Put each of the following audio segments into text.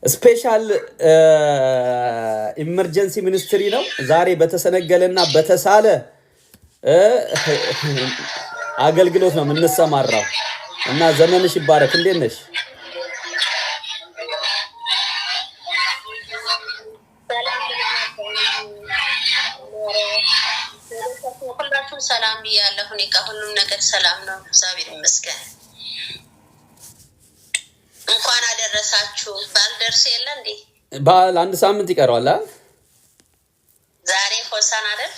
Special emergency ministry ነው። ዛሬ በተሰነገለና በተሳለ አገልግሎት ነው የምንሰማራው እና ዘመንሽ ይባረክ። እንዴት ነሽ? ሁላችሁም ሰላም ብያለሁ። እኔ ጋ ሁሉም ነገር ሰላም ነው፣ እግዚአብሔር ይመስገን። እንኳን አደረሳችሁ። ባልደርስ የለ እንዴ? በዓል አንድ ሳምንት ይቀረዋል። ዛሬ ሆሳዕና አይደል?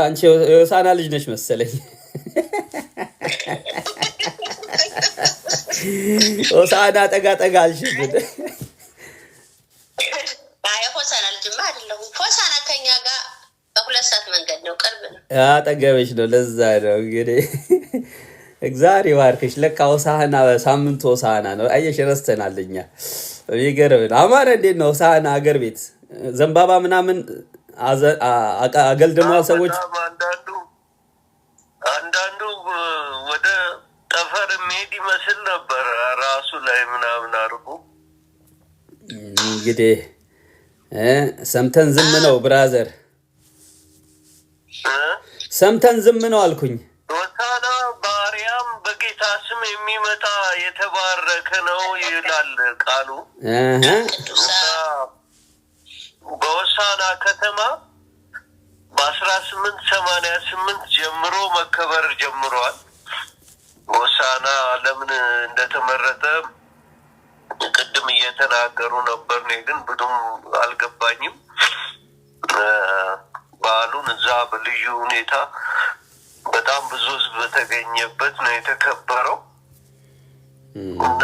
አንቺ የሆሳዕና ልጅ ነሽ መሰለኝ። ሆሳዕና ጠጋ ጠጋ አልሽብን። ሆሳዕና ልጅማ አይደለሁም። ሆሳዕና ከኛ ጋር በ2 ሰዓት መንገድ ነው፣ ቅርብ ነው። አጠገበሽ ነው። ለዛ ነው እንግዲህ። እግዚአብሔር ይባርክሽ። ለካ ሆሳዕና ሳምንቱ ሆሳዕና ነው። አየሽ ረስተናል እኛ። የሚገርም ነው። አማረ እንዴት ነው ሆሳዕና? አገር ቤት ዘንባባ ምናምን አገልድመዋል ሰዎች። አንዳንዱ ወደ ጠፈር የሚሄድ ይመስል ነበር ራሱ ላይ ምናምን አድርጎ። እንግዲህ ሰምተን ዝም ነው brother፣ ሰምተን ዝም ነው አልኩኝ። ሆሳዕና በአርያም በጌታ ስም የሚመጣ የተባረከ ነው ይላል ቃሉ። በሆሳዕና ከተማ በ1888 ጀምሮ መከበር ጀምሯል። ሆሳዕና ለምን እንደተመረጠ ቅድም እየተናገሩ ነበር። እኔ ግን ብዙም አልገባኝም። በዓሉን እዛ በልዩ ሁኔታ በጣም ብዙ ሕዝብ በተገኘበት ነው የተከበረው እና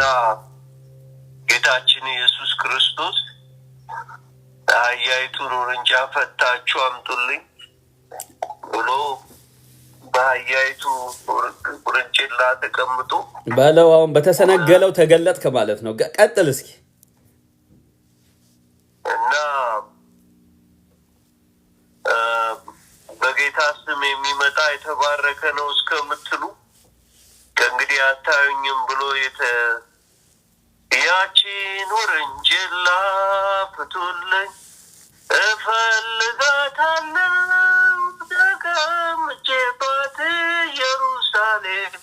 ጌታችን ኢየሱስ ክርስቶስ አህያይቱን ውርንጫ ፈታችሁ አምጡልኝ ብሎ በአህያይቱ ውርንጭላ ተቀምጦ በለው። አሁን በተሰነገለው ተገለጥክ ማለት ነው። ቀጥል እስኪ። እና በጌታ ስም የሚመጣ የተባረከ ነው እስከምትሉ ከእንግዲህ አታዩኝም ብሎ ያቺን ውርንጭላ ፍቱልኝ እፈልጋታለሁ ተቀምጬባት ኢየሩሳሌም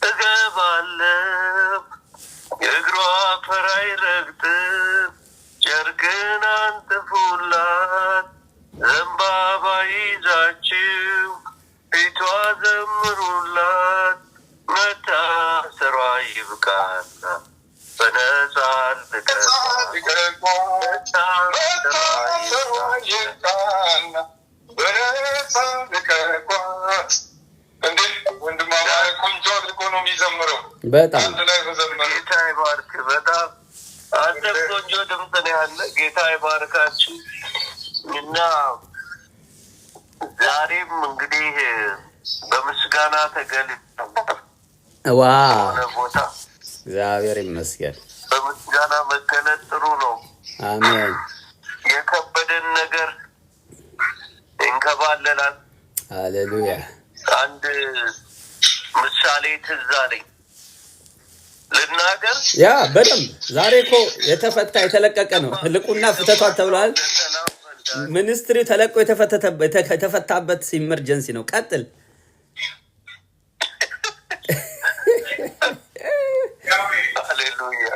እገባለሁ። እግሯ አፈር አይረግጥም፣ ጨርቅን አንጥፉላት፣ ዘንባባ ይዛችሁ ፊቷ ዘምሩላት፣ መታሰሯ ይብቃና በነጻ ልቀቋት። እንዴ ወንድም አማረ ቆንጆ አድርጎ ነው የሚዘምረው። በጣም አንድ ላይ መዘመር። ጌታ ይባርክ። በጣም አንተ ቆንጆ ድምፅ ነው ያለ። ጌታ ይባርካችሁ። እና ዛሬም እንግዲህ በምስጋና ተገልጬ የሆነ ቦታ እግዚአብሔር ይመስገን። በምስጋና መገለጥ ጥሩ ነው። አሜን። የከበደን ነገር ይንከባለላል። ሃሌሉያ። አንድ ምሳሌ ትዝ አለኝ ልናገር። Yeah፣ በደንብ። ዛሬ እኮ የተፈታ የተለቀቀ ነው። ልቁና ፍተቷት ተብሏል። Ministry ው ተለቆ የተፈታበት emergency ነው። ቀጥል። ሃሌሉያ።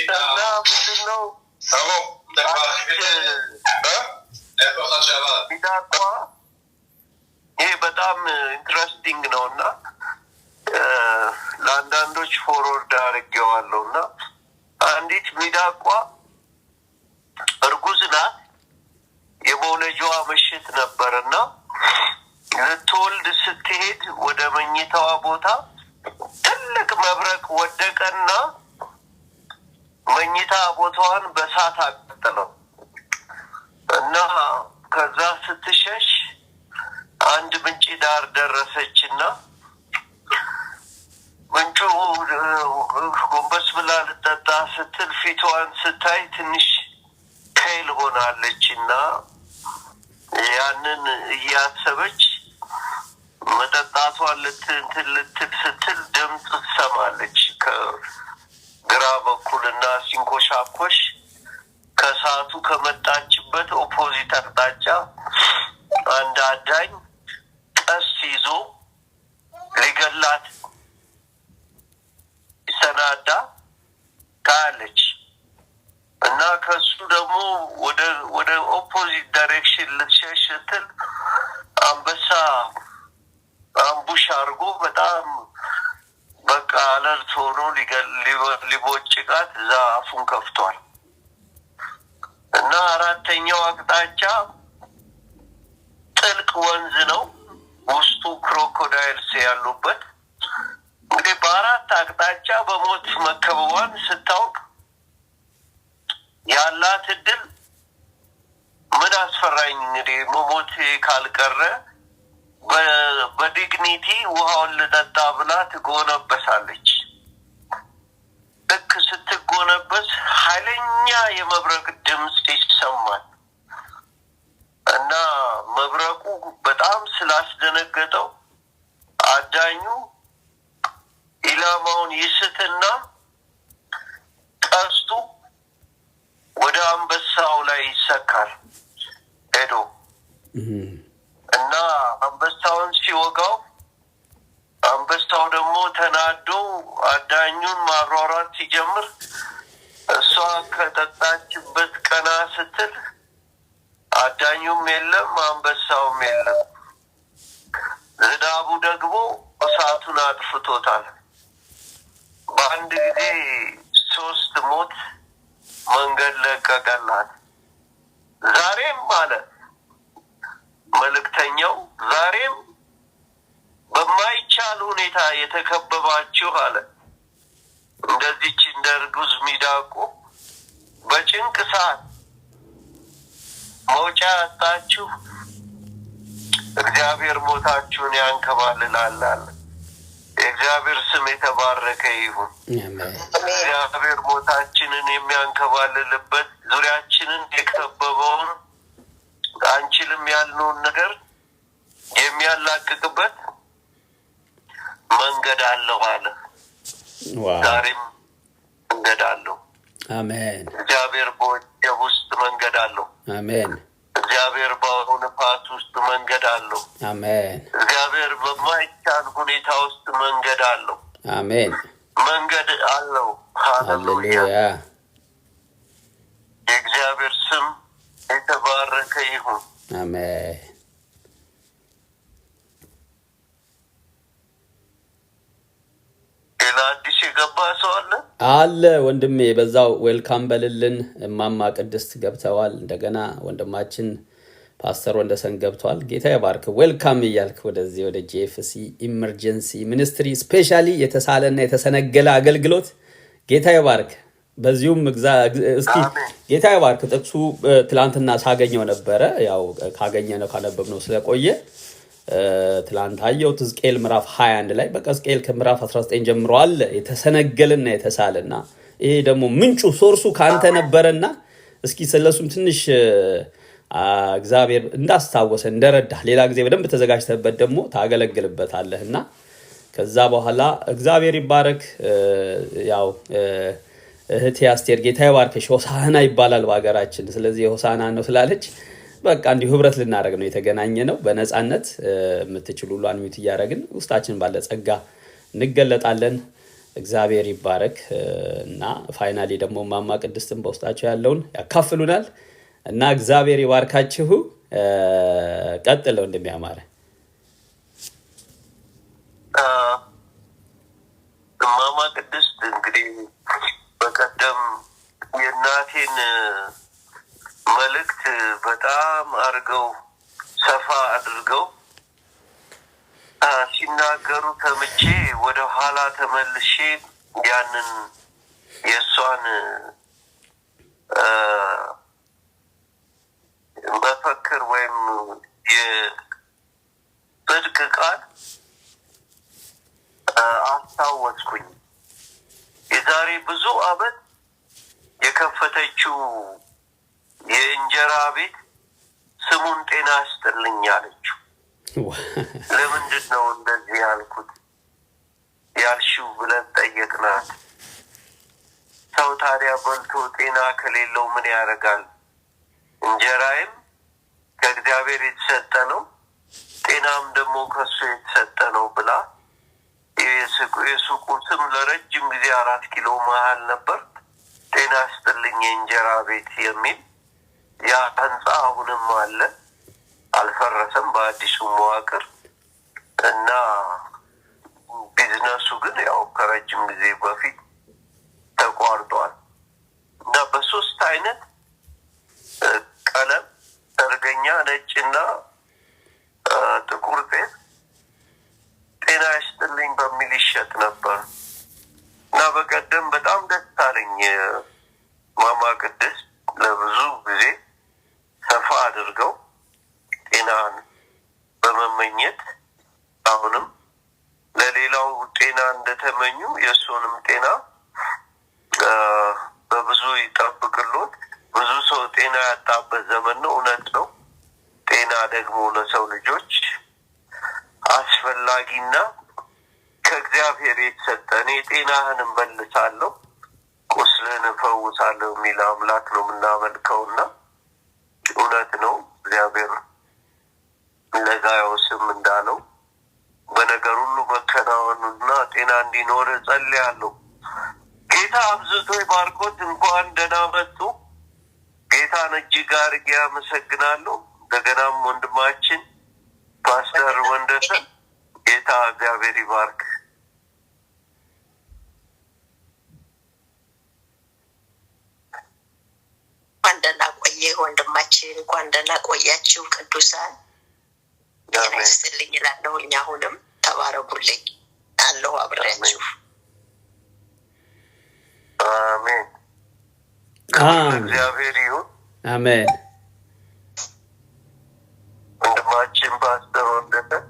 እና ምንድን ነው ሚዳቋ፣ ይሄ በጣም interesting ነው እና ለአንዳንዶች forward አድርጌዋለሁ። እና አንዲት ሚዳቋ እርጉዝ ናት። የመውለጃዋ ምሽት ነበር እና ልትወልድ ስትሄድ ወደ መኝታዋ ቦታ ትልቅ መብረቅ ወደቀና መኝታ ቦታዋን በሳት አቃጠለው እና ከዛ ስትሸሽ አንድ ምንጭ ዳር ደረሰችና ምንጩ ጎንበስ ብላ ልጠጣ ስትል ፊቷን ስታይ ትንሽ pale ሆናለች እና ያንን እያሰበች መጠጣቷን እሳቷን ልትንትን ልትል ስትል ድምፅ ትሰማለች ከግራ በኩል እና ሲንኮሻኮሽ ከእሳቱ ከመጣችበት opposite አቅጣጫ አንድ አዳኝ ቀስት ይዞ ሊገላት ይሰናዳ ታያለች። እና ከሱ ደግሞ ወደ opposite direction ልትሸሽ ስትል አንበሳ ambush አድርጎ በጣም በቃ alert ሆኖ ሊቦጭቃት እዛ አፉን ከፍቷል። እና አራተኛው አቅጣጫ ጥልቅ ወንዝ ነው፣ ውስጡ crocodiles ያሉበት። እንግዲህ በአራት አቅጣጫ በሞት መከበቧን ስታውቅ ያላት እድል ምን አስፈራኝ እንግዲህ መሞት ካልቀረ በ dignity ውሃውን ልጠጣ ብላ ትጎነበሳለች። ልክ ስትጎነበስ ኃይለኛ የመብረቅ ድምፅ ይሰማል እና መብረቁ በጣም ስላስደነገጠው አዳኙ ኢላማውን ይስትና ቀስቱ ወደ አንበሳው ላይ ይሰካል ሄዶ እና አንበሳውን ሲወጋው አንበሳው ደግሞ ተናዶ አዳኙን ማሯሯጥ ሲጀምር እሷ ከጠጣችበት ቀና ስትል አዳኙም የለም፣ አንበሳውም የለም። ዝናቡ ደግሞ እሳቱን አጥፍቶታል። በአንድ ጊዜ ሶስት ሞት መንገድ ለቀቀላት። ዛሬም አለ መልእክተኛው፣ ዛሬም በማይቻል ሁኔታ የተከበባችሁ አለ እንደዚች እንደ እርጉዝ ሚዳቆ በጭንቅ ሰዓት መውጫ ያጣችሁ እግዚአብሔር ሞታችሁን ያንከባልላል አለ። የእግዚአብሔር ስም የተባረከ ይሁን። እግዚአብሔር ሞታችንን የሚያንከባልልበት ዙሪያችንን የከበበውን አንችልም ያልነውን ነገር የሚያላቅቅበት መንገድ አለው አለ። ዛሬም መንገድ አለው። አሜን። እግዚአብሔር በወጀብ ውስጥ መንገድ አለው። አሜን። እግዚአብሔር በአውሎ ነፋስ ውስጥ መንገድ አለው። አሜን። እግዚአብሔር በማይቻል ሁኔታ ውስጥ መንገድ አለው። አሜን። መንገድ አለው። ሃሌሉያ። ሃሌሉያ። የእግዚአብሔር ስም የተባረከ ይሁን። አሜን። ሌላ አዲስ የገባ ሰው አለ? አለ ወንድሜ፣ በዛው welcome በልልን። እማማ ቅድስት ገብተዋል። እንደገና ወንድማችን ፓስተር ወንደሰን ገብተዋል። ጌታ ይባርክ። Welcome እያልክ ወደዚህ ወደ GFC Emergency Ministry specially የተሳለና የተሰነገለ አገልግሎት ጌታ ይባርክ። በዚሁም እስኪ ጌታ ይባርክ። ጥቅሱ ትላንትና ሳገኘው ነበረ። ያው ካገኘ ነው ካነበብነው ስለቆየ ትላንት አየሁት። ሕዝቅኤል ምዕራፍ 21 ላይ በቃ ሕዝቅኤል ከምዕራፍ 19 ጀምሮ አለ የተሰነገልና የተሳለና ይሄ ደግሞ ምንጩ source ኡ ከአንተ ነበረና እስኪ ስለሱም ትንሽ እግዚአብሔር እንዳስታወሰ እንደረዳ ሌላ ጊዜ በደንብ ተዘጋጅተበት ደግሞ ታገለግልበታለህ እና ከዛ በኋላ እግዚአብሔር ይባረክ። ያው እህቴ አስቴር ጌታ ይባርክሽ። ሆሳዕና ይባላል በሀገራችን። ስለዚህ ሆሳዕና ነው ስላለች በቃ እንዲሁ ህብረት ልናደርግ ነው የተገናኘ ነው። በነፃነት የምትችሉ ሁሉ unmute እያደረግን ውስጣችን ባለ ጸጋ እንገለጣለን። እግዚአብሔር ይባረክ እና finally ደግሞ እማማ ቅድስትን በውስጣቸው ያለውን ያካፍሉናል እና እግዚአብሔር ይባርካችሁ። ቀጥለው እንደሚያማረ እማማ ቅድስት እንግዲህ በቀደም የእናቴን መልእክት በጣም አድርገው ሰፋ አድርገው ሲናገሩ ተምቼ ወደ ኋላ ተመልሼ ያንን የእሷን መፈክር ወይም የጽድቅ ቃል አስታወስኩኝ። የዛሬ ብዙ ዓመት የከፈተችው የእንጀራ ቤት ስሙን ጤና ይስጥልኝ አለችው። ለምንድን ነው እንደዚህ ያልኩት ያልሽው ብለን ጠየቅናት። ሰው ታዲያ በልቶ ጤና ከሌለው ምን ያደርጋል? እንጀራዬም ከእግዚአብሔር የተሰጠ ነው፣ ጤናም ደግሞ ከሱ የተሰጠ ነው ብላ የሱቁ ስም ለረጅም ጊዜ 4 ኪሎ መሀል ነበር። ጤና ይስጥልኝ የእንጀራ ቤት የሚል ያ ህንጻ አሁንም አለ፣ አልፈረሰም፣ በአዲሱ መዋቅር እና ቢዝነሱ ግን ያው ከረጅም ጊዜ በፊት ተቋርጧል። እና በ3 አይነት ቀለም ሰርገኛ፣ ነጭና ጥቁር ጤፍ ጤና ይስጥልኝ በሚል ይሸጥ ነበር። እና በቀደም በጣም ደስ አለኝ። ማማ ቅድስት ለብዙ ጊዜ ሰፋ አድርገው ጤናን በመመኘት አሁንም ለሌላው ጤና እንደተመኙ የእሱንም ጤና በብዙ ይጠብቅሎት። ብዙ ሰው ጤና ያጣበት ዘመን ነው። እውነት ነው። ጤና ደግሞ ለሰው ልጆች አስፈላጊና ከእግዚአብሔር የተሰጠ፣ እኔ ጤናህን እመልሳለሁ ቁስልህን እፈውሳለሁ የሚል አምላክ ነው የምናመልከውና እውነት ነው። እግዚአብሔር ለጋዮስም እንዳለው በነገር ሁሉ መከናወኑና ጤና እንዲኖር እጸልያለሁ። ጌታ አብዝቶ ይባርኮት። እንኳን ደህና መጡ። ጌታን እጅግ አድርጌ አመሰግናለሁ። እንደገናም ወንድማችን ፓስተር ወንደሰን ጌታ እግዚአብሔር ይባርክ። እንኳን ደህና ቆየህ ወንድማችን፣ እንኳን ደህና ቆያችሁ ቅዱሳን። ጤና ይስጥልኝ እላለሁኝ። አሁንም ተባረኩልኝ አለሁ አብሬያችሁ። አሜን። እግዚአብሔር ይሁን። አሜን። ወንድማችን ፓስተር ወንደሰን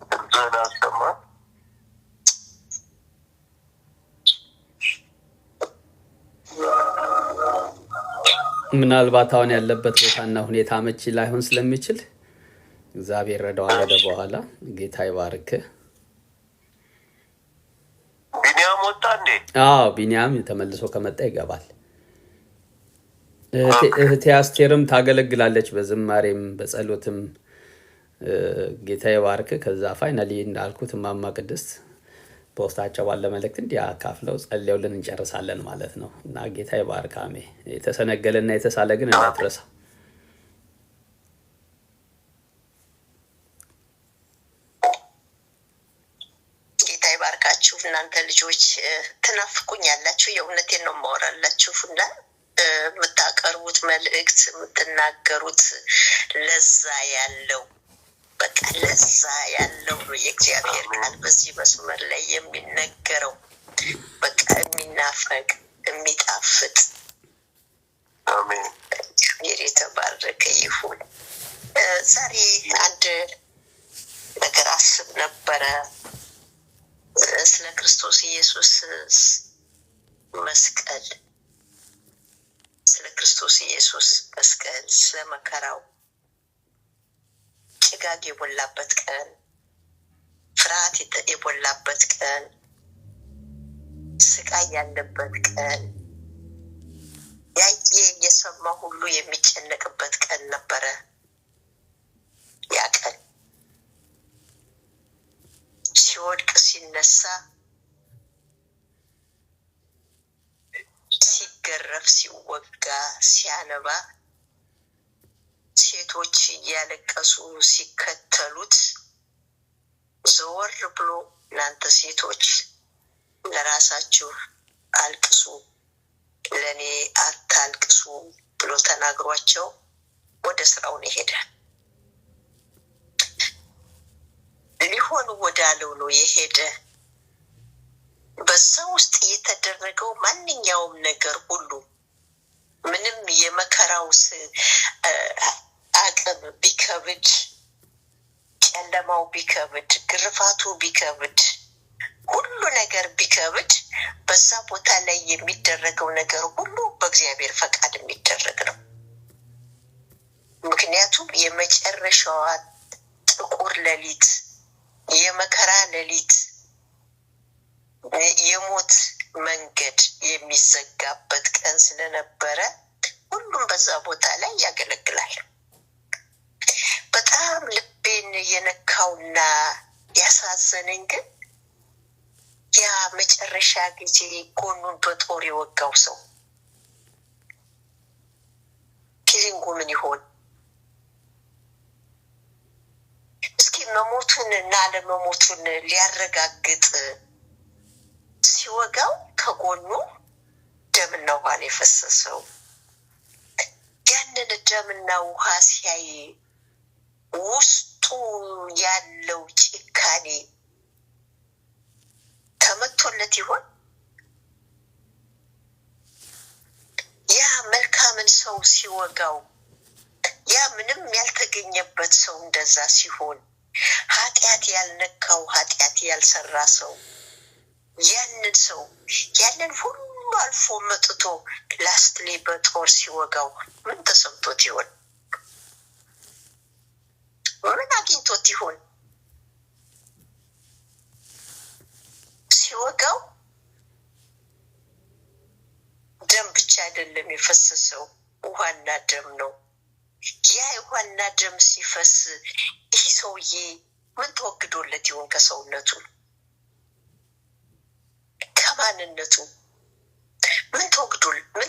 ድምፅህን አሰማ። ምናልባት አሁን ያለበት ቦታና ሁኔታ አመቺ ላይሆን ስለሚችል እግዚአብሔር ረዳዋል። ወደ በኋላ ጌታ ይባርክ። ቢኒያም ወጣ እንዴ? አዎ ቢኒያም ተመልሶ ከመጣ ይገባል። እህቴ አስቴርም ታገለግላለች በዝማሬም በጸሎትም። ጌታ ይባርክ። ከዛ finally እንዳልኩት እማማ ቅድስት በውስጣቸው ባለ መልእክት እንዲያካፍለው ጸልየውልን እንጨርሳለን ማለት ነው። እና ጌታ ይባርክ። አሜን። የተሰነገለና የተሳለ ግን እንዳትረሳ። ጌታ ይባርካችሁ። እናንተ ልጆች ትናፍቁኛላችሁ። የእውነቴን ነው የማወራላችሁ እና የምታቀርቡት መልእክት የምትናገሩት ለዛ ያለው በቃ ለዛ ያለው ነው የእግዚአብሔር ቃል በዚህ መስመር ላይ የሚነገረው በቃ የሚናፈቅ የሚጣፍጥ። አሜን። እግዚአብሔር የተባረከ ይሁን። ዛሬ አንድ ነገር አስብ ነበረ ስለ ክርስቶስ ኢየሱስ መስቀል፣ ስለ ክርስቶስ ኢየሱስ መስቀል፣ ስለ መከራው፣ ጭጋግ የሞላበት ቀን፣ ፍርሃት የሞላበት ቀን፣ ስቃይ ያለበት ቀን፣ ያየ የሰማ ሁሉ የሚጨነቅበት ቀን ነበረ። ያ ቀን ሲወድቅ ሲነሳ፣ ሲገረፍ፣ ሲወጋ፣ ሲያነባ፣ ሴቶች እያለቀሱ ሲከተሉት ዘወር ብሎ እናንተ ሴቶች ለራሳችሁ አልቅሱ፣ ለእኔ አታልቅሱ ብሎ ተናግሯቸው ወደ ስራው ነው የሄደ። ሊሆን ወዳለው ነው የሄደ። በዛ ውስጥ የተደረገው ማንኛውም ነገር ሁሉ ምንም የመከራው አቅም ቢከብድ፣ ጨለማው ቢከብድ፣ ግርፋቱ ቢከብድ፣ ሁሉ ነገር ቢከብድ፣ በዛ ቦታ ላይ የሚደረገው ነገር ሁሉ በእግዚአብሔር ፈቃድ የሚደረግ ነው። ምክንያቱም የመጨረሻዋ ጥቁር ሌሊት፣ የመከራ ሌሊት፣ የሞት መንገድ የሚዘጋበት ቀን ስለነበረ ሁሉም በዛ ቦታ ላይ ያገለግላል። በጣም ልቤን የነካውና ያሳዘነኝ ግን ያ መጨረሻ ጊዜ ጎኑን በጦር የወጋው ሰው feeling ኡ ምን ይሆን? እስኪ መሞቱን እና አለመሞቱን ሊያረጋግጥ ሲወጋው ከጎኑ ደምና ውሃ ነው የፈሰሰው። ያንን ደምና ውሃ ሲያይ ውስጡ ያለው ጭካኔ ተመቶለት ይሆን? ያ መልካምን ሰው ሲወጋው፣ ያ ምንም ያልተገኘበት ሰው እንደዛ ሲሆን፣ ኃጢአት ያልነካው ኃጢአት ያልሰራ ሰው ያንን ሰው ያንን ሁሉ አልፎ መጥቶ lastly በጦር ሲወጋው ምን ተሰምቶት ይሆን? ምን አግኝቶት ይሆን? ሲወጋው ደም ብቻ አይደለም የፈሰሰው፣ ውሃና ደም ነው። ያ ውሃና ደም ሲፈስ ይህ ሰውዬ ምን ተወግዶለት ይሆን? ከሰውነቱ ከማንነቱ ምን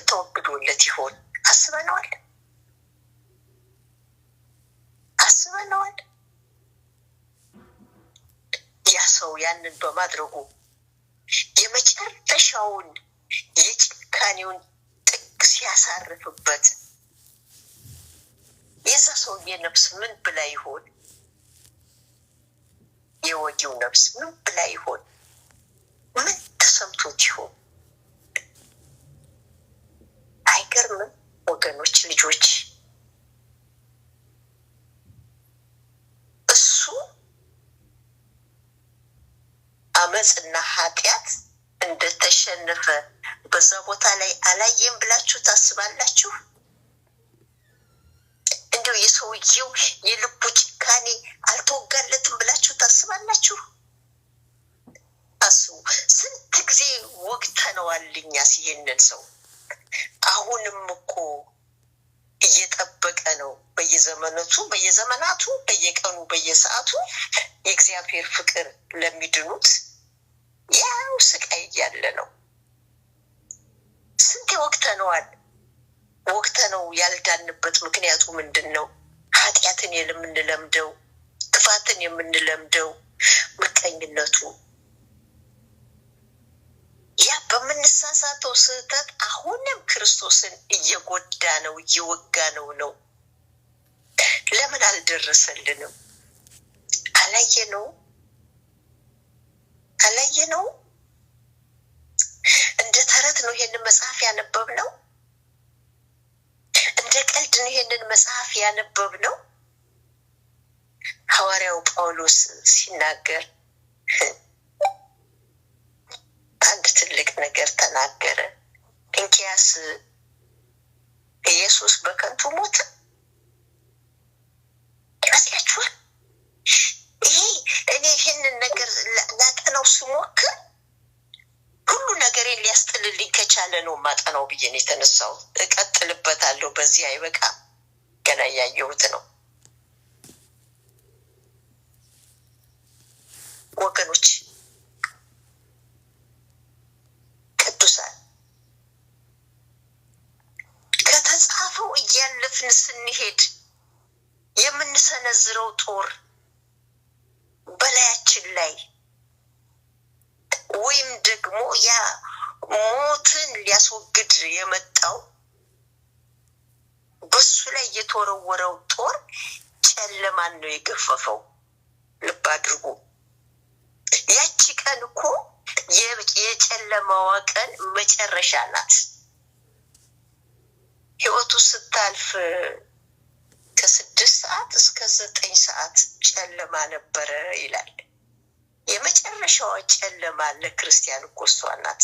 ተወግዶለት ይሆን? አስበነዋል አስበነዋል። ያ ሰው ያንን በማድረጉ የመጨረሻውን የጭካኔውን ጥግ ሲያሳርፍበት የዛ ሰውዬ ነፍስ ምን ብላ ይሆን? የወጊው ነፍስ ምን ብላ ይሆን? ምን ተሰምቶት ይሆን? አይገርምም ወገኖች፣ ልጆች? እሱ አመፅና ኃጢአት እንደተሸነፈ በዛ ቦታ ላይ አላየም ብላችሁ ታስባላችሁ? እንዲሁ የሰውየው የልቡ ጭካኔ አልተወጋለትም ብላችሁ ታስባላችሁ? አስቡ። ስንት ጊዜ ወግተነዋል እኛስ ይሄንን ሰው። አሁንም እኮ እየጠበቀ ነው። በየዘመነቱ በየዘመናቱ በየቀኑ በየሰዓቱ የእግዚአብሔር ፍቅር ለሚድኑት ያው ስቃይ እያለ ነው። ስንቴ ወግተነዋል። ወግተነው ያልዳንበት ምክንያቱ ምንድን ነው? ኃጢአትን የምንለምደው፣ ክፋትን የምንለምደው፣ ምቀኝነቱ፣ ያ በምንሳሳተው ስህተት አሁንም ክርስቶስን እየጎዳ ነው፣ እየወጋ ነው ነው። ለምን አልደረሰልንም? አላየነው አላየነው። እንደ ተረት ነው ይሄንን መጽሐፍ ያነበብነው። እንደ ቀልድ ነው ይሄንን መጽሐፍ ያነበብነው። ሐዋርያው ጳውሎስ ሲናገር አንድ ትልቅ ነገር ተናገረ። እንኪያስ ኢየሱስ በከንቱ ሞተ ይመስላችኋል? ይሄ እኔ ይህንን ነገር ላጠናው ስሞክር ሁሉ ነገሬን ሊያስጥልልኝ ከቻለ ነው ማጠናው ብዬ ነው የተነሳሁት። እቀጥልበታለሁ። በዚህ አይበቃም። ገና እያየሁት ነው ወገኖች። ቅዱሳን ከተጻፈው እያለፍን ስንሄድ የምንሰነዝረው ጦር በላያችን ላይ ወይም ደግሞ ያ ሞትን ሊያስወግድ የመጣው በሱ ላይ የተወረወረው ጦር ጨለማን ነው የገፈፈው። ልብ አድርጉ። ያቺ ቀን እኮ የጨለማዋ ቀን መጨረሻ ናት። ሕይወቱ ስታልፍ ከ6 ሰዓት እስከ 9 ሰዓት ጨለማ ነበረ ይላል። የመጨረሻዋ ጨለማ ለክርስቲያን እኮ እሷ ናት።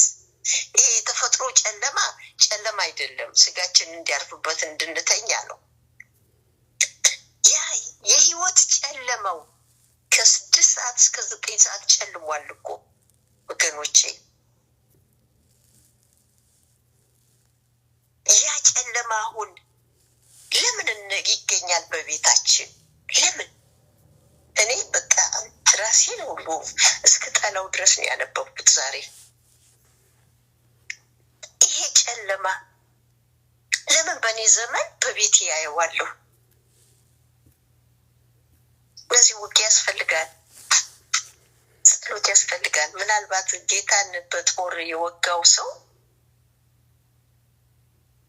ይሄ የተፈጥሮ ጨለማ ጨለማ አይደለም፣ ስጋችን እንዲያርፍበት እንድንተኛ ነው። የህይወት ጨለማው ከ6 ሰዓት እስከ 9 ሰዓት ጨልሟል እኮ ወገኖቼ። ያ ጨለማ አሁን ለምን ይገኛል በቤታችን? ለምን? እኔ በቃ ራሴን ሁሉ እስከ ጠላው ድረስ ነው ያነበብኩት ዛሬ። ይሄ ጨለማ ለምን በእኔ ዘመን በቤቴ ያየዋለሁ? ለዚህ ውጊያ ያስፈልጋል፣ ጸሎት ያስፈልጋል። ምናልባት ጌታን በጦር የወጋው ሰው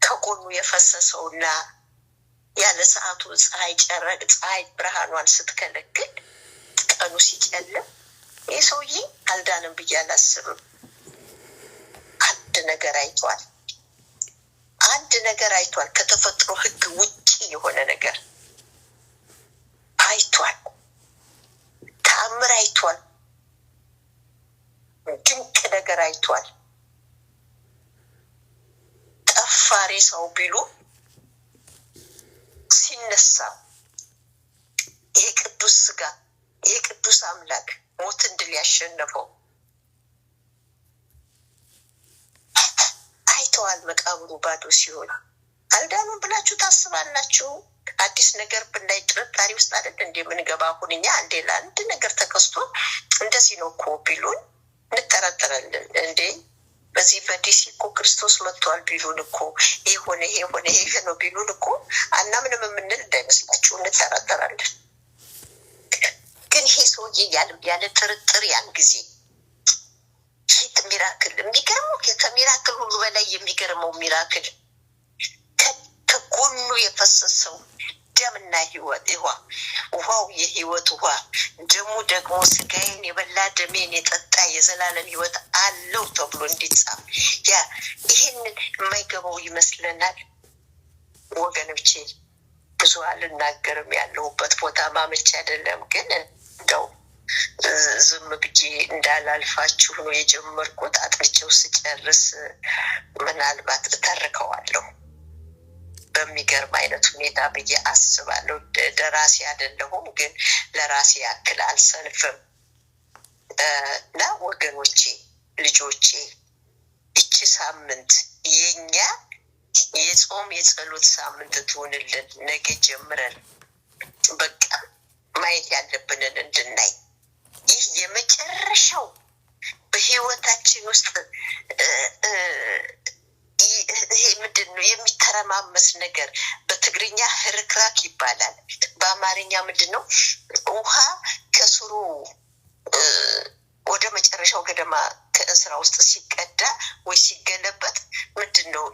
ከጎኑ የፈሰሰውና ያለ ሰዓቱ ፀሐይ ጨረቅ ፀሐይ ብርሃኗን ስትከለክል ቀኑ ሲጨልም ይህ ሰውዬ አልዳንም ብዬ አላስብም። አንድ ነገር አይቷል። አንድ ነገር አይቷል። ከተፈጥሮ ሕግ ውጪ የሆነ ነገር አይቷል። ተአምር አይቷል። ድንቅ ነገር አይቷል። ጠፋ ሬሳው ቢሉ ሲነሳ ይሄ ቅዱስ ስጋ፣ ይሄ ቅዱስ አምላክ ሞትን ድል ያሸነፈው አይተዋል። መቃብሩ ባዶ ሲሆን አልዳኑም ብላችሁ ታስባላችሁ? አዲስ ነገር ብናይ ጥርጣሬ ውስጥ አይደል እንደ የምንገባ? አሁን እኛ አንዴ ለአንድ ነገር ተከስቶ እንደዚህ ነው እኮ ቢሉን እንጠራጠራለን። እንዴ፣ በዚህ በዲሲ እኮ ክርስቶስ መጥቷል ቢሉን እኮ፣ ይሄ ሆነ፣ ይሄ ሆነ፣ ይሄ ነው ቢሉን እኮ አናምንም የምንል እንዳይመስላችሁ፣ እንጠራጠራለን። ግን ይሄ ሰውዬ ያለ ጥርጥር ያን ጊዜ ሂት miracle፣ የሚገርመው ከ miracle ሁሉ በላይ የሚገርመው miracle ከጎኑ የፈሰሰው ደምና ህይወት ውሃ፣ ውሃው የህይወት ውሃ፣ ደሙ ደግሞ ስጋዬን የበላ ደሜን የጠጣ የዘላለም ህይወት አለው ተብሎ እንዲጻፍ፣ ያ ይህንን የማይገባው ይመስለናል ወገኖቼ። ብዙ አልናገርም፣ ያለሁበት ቦታ ማመቻ አይደለም፣ ግን እንደው ዝም ብዬ እንዳላልፋችሁ ነው የጀመርኩት። አጥንቼው ስጨርስ ምናልባት እተርከዋለሁ በሚገርም አይነት ሁኔታ ብዬ አስባለሁ። ደራሲ አይደለሁም፣ ግን ለራሴ ያክል አልሰንፍም። እና ወገኖቼ፣ ልጆቼ፣ ይቺ ሳምንት የኛ የጾም የጸሎት ሳምንት ትሆንልን። ነገ ጀምረን በቃ ማየት ያለብንን እንድናይ፣ ይህ የመጨረሻው በህይወታችን ውስጥ ይሄ ምንድን ነው የሚተረማመስ ነገር፣ በትግርኛ ህርክራክ ይባላል። በአማርኛ ምንድን ነው? ውሃ ከስሩ ወደ መጨረሻው ገደማ ከእንስራ ውስጥ ሲቀዳ ወይ ሲገለበጥ ምንድን ነው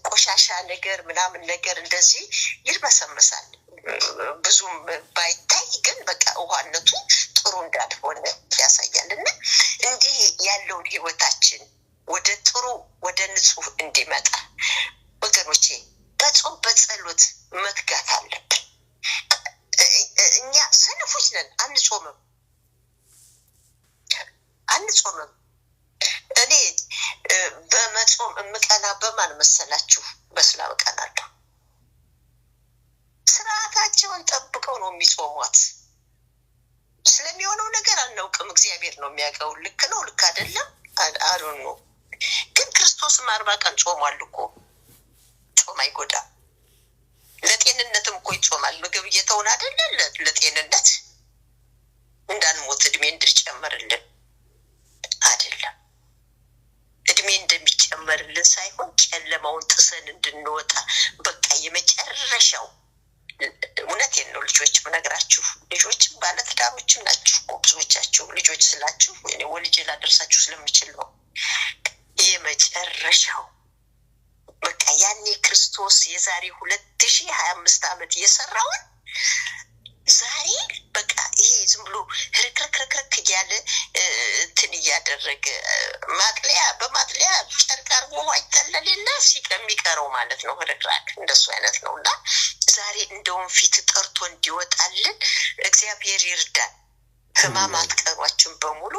ቆሻሻ ነገር ምናምን ነገር እንደዚህ ይርመሰመሳል። ብዙም ባይታይ ግን በቃ ውሃነቱ ጥሩ እንዳልሆነ ያሳያል። እና እንዲህ ያለውን ህይወታችን ወደ ጥሩ ወደ ንጹህ እንዲመጣ ወገኖቼ በጾም በጸሎት መትጋት አለብን። እኛ ሰነፎች ነን፣ አንጾምም፣ አንጾምም። እኔ በመጾም የምቀና በማን መሰላችሁ? በእስላም እቀናለሁ። ስርዓታቸውን ጠብቀው ነው የሚጾሟት። ስለሚሆነው ነገር አናውቅም፣ እግዚአብሔር ነው የሚያውቀው። ልክ ነው፣ ልክ አይደለም፣ አሉን ነው። ግን ክርስቶስም 40 ቀን ጾሟል እኮ። ጾም አይጎዳም። ለጤንነትም እኮ ይጾማል። ምግብ እየተውን አይደለ? ለጤንነት እንዳንሞት፣ እድሜ እንዲጨመርልን አይደለም። እድሜ እንደሚጨመርልን ሳይሆን ጨለማውን ጥሰን እንድንወጣ በቃ የመጨረሻው። እውነቴን ነው ልጆች ምነግራችሁ፣ ልጆችም ባለትዳሮችም ናችሁ እኮ ብዙዎቻችሁ። ልጆች ስላችሁ እኔ ወልጄ ላደርሳችሁ ስለምችል ነው። የመጨረሻው በቃ ያኔ ክርስቶስ የዛሬ 2025 ዓመት የሰራውን ዛሬ በቃ ይሄ ዝም ብሎ ርክርክርክርክ እያለ እንትን እያደረገ ማጥለያ በማጥለያ ጨርቅ አድርጎ ውሃ ይጠለል የለ የሚቀረው ማለት ነው። ርክራክ እንደሱ አይነት ነው። እና ዛሬ እንደውም ፊት ጠርቶ እንዲወጣልን እግዚአብሔር ይርዳል። ህማማት ቀኗችን በሙሉ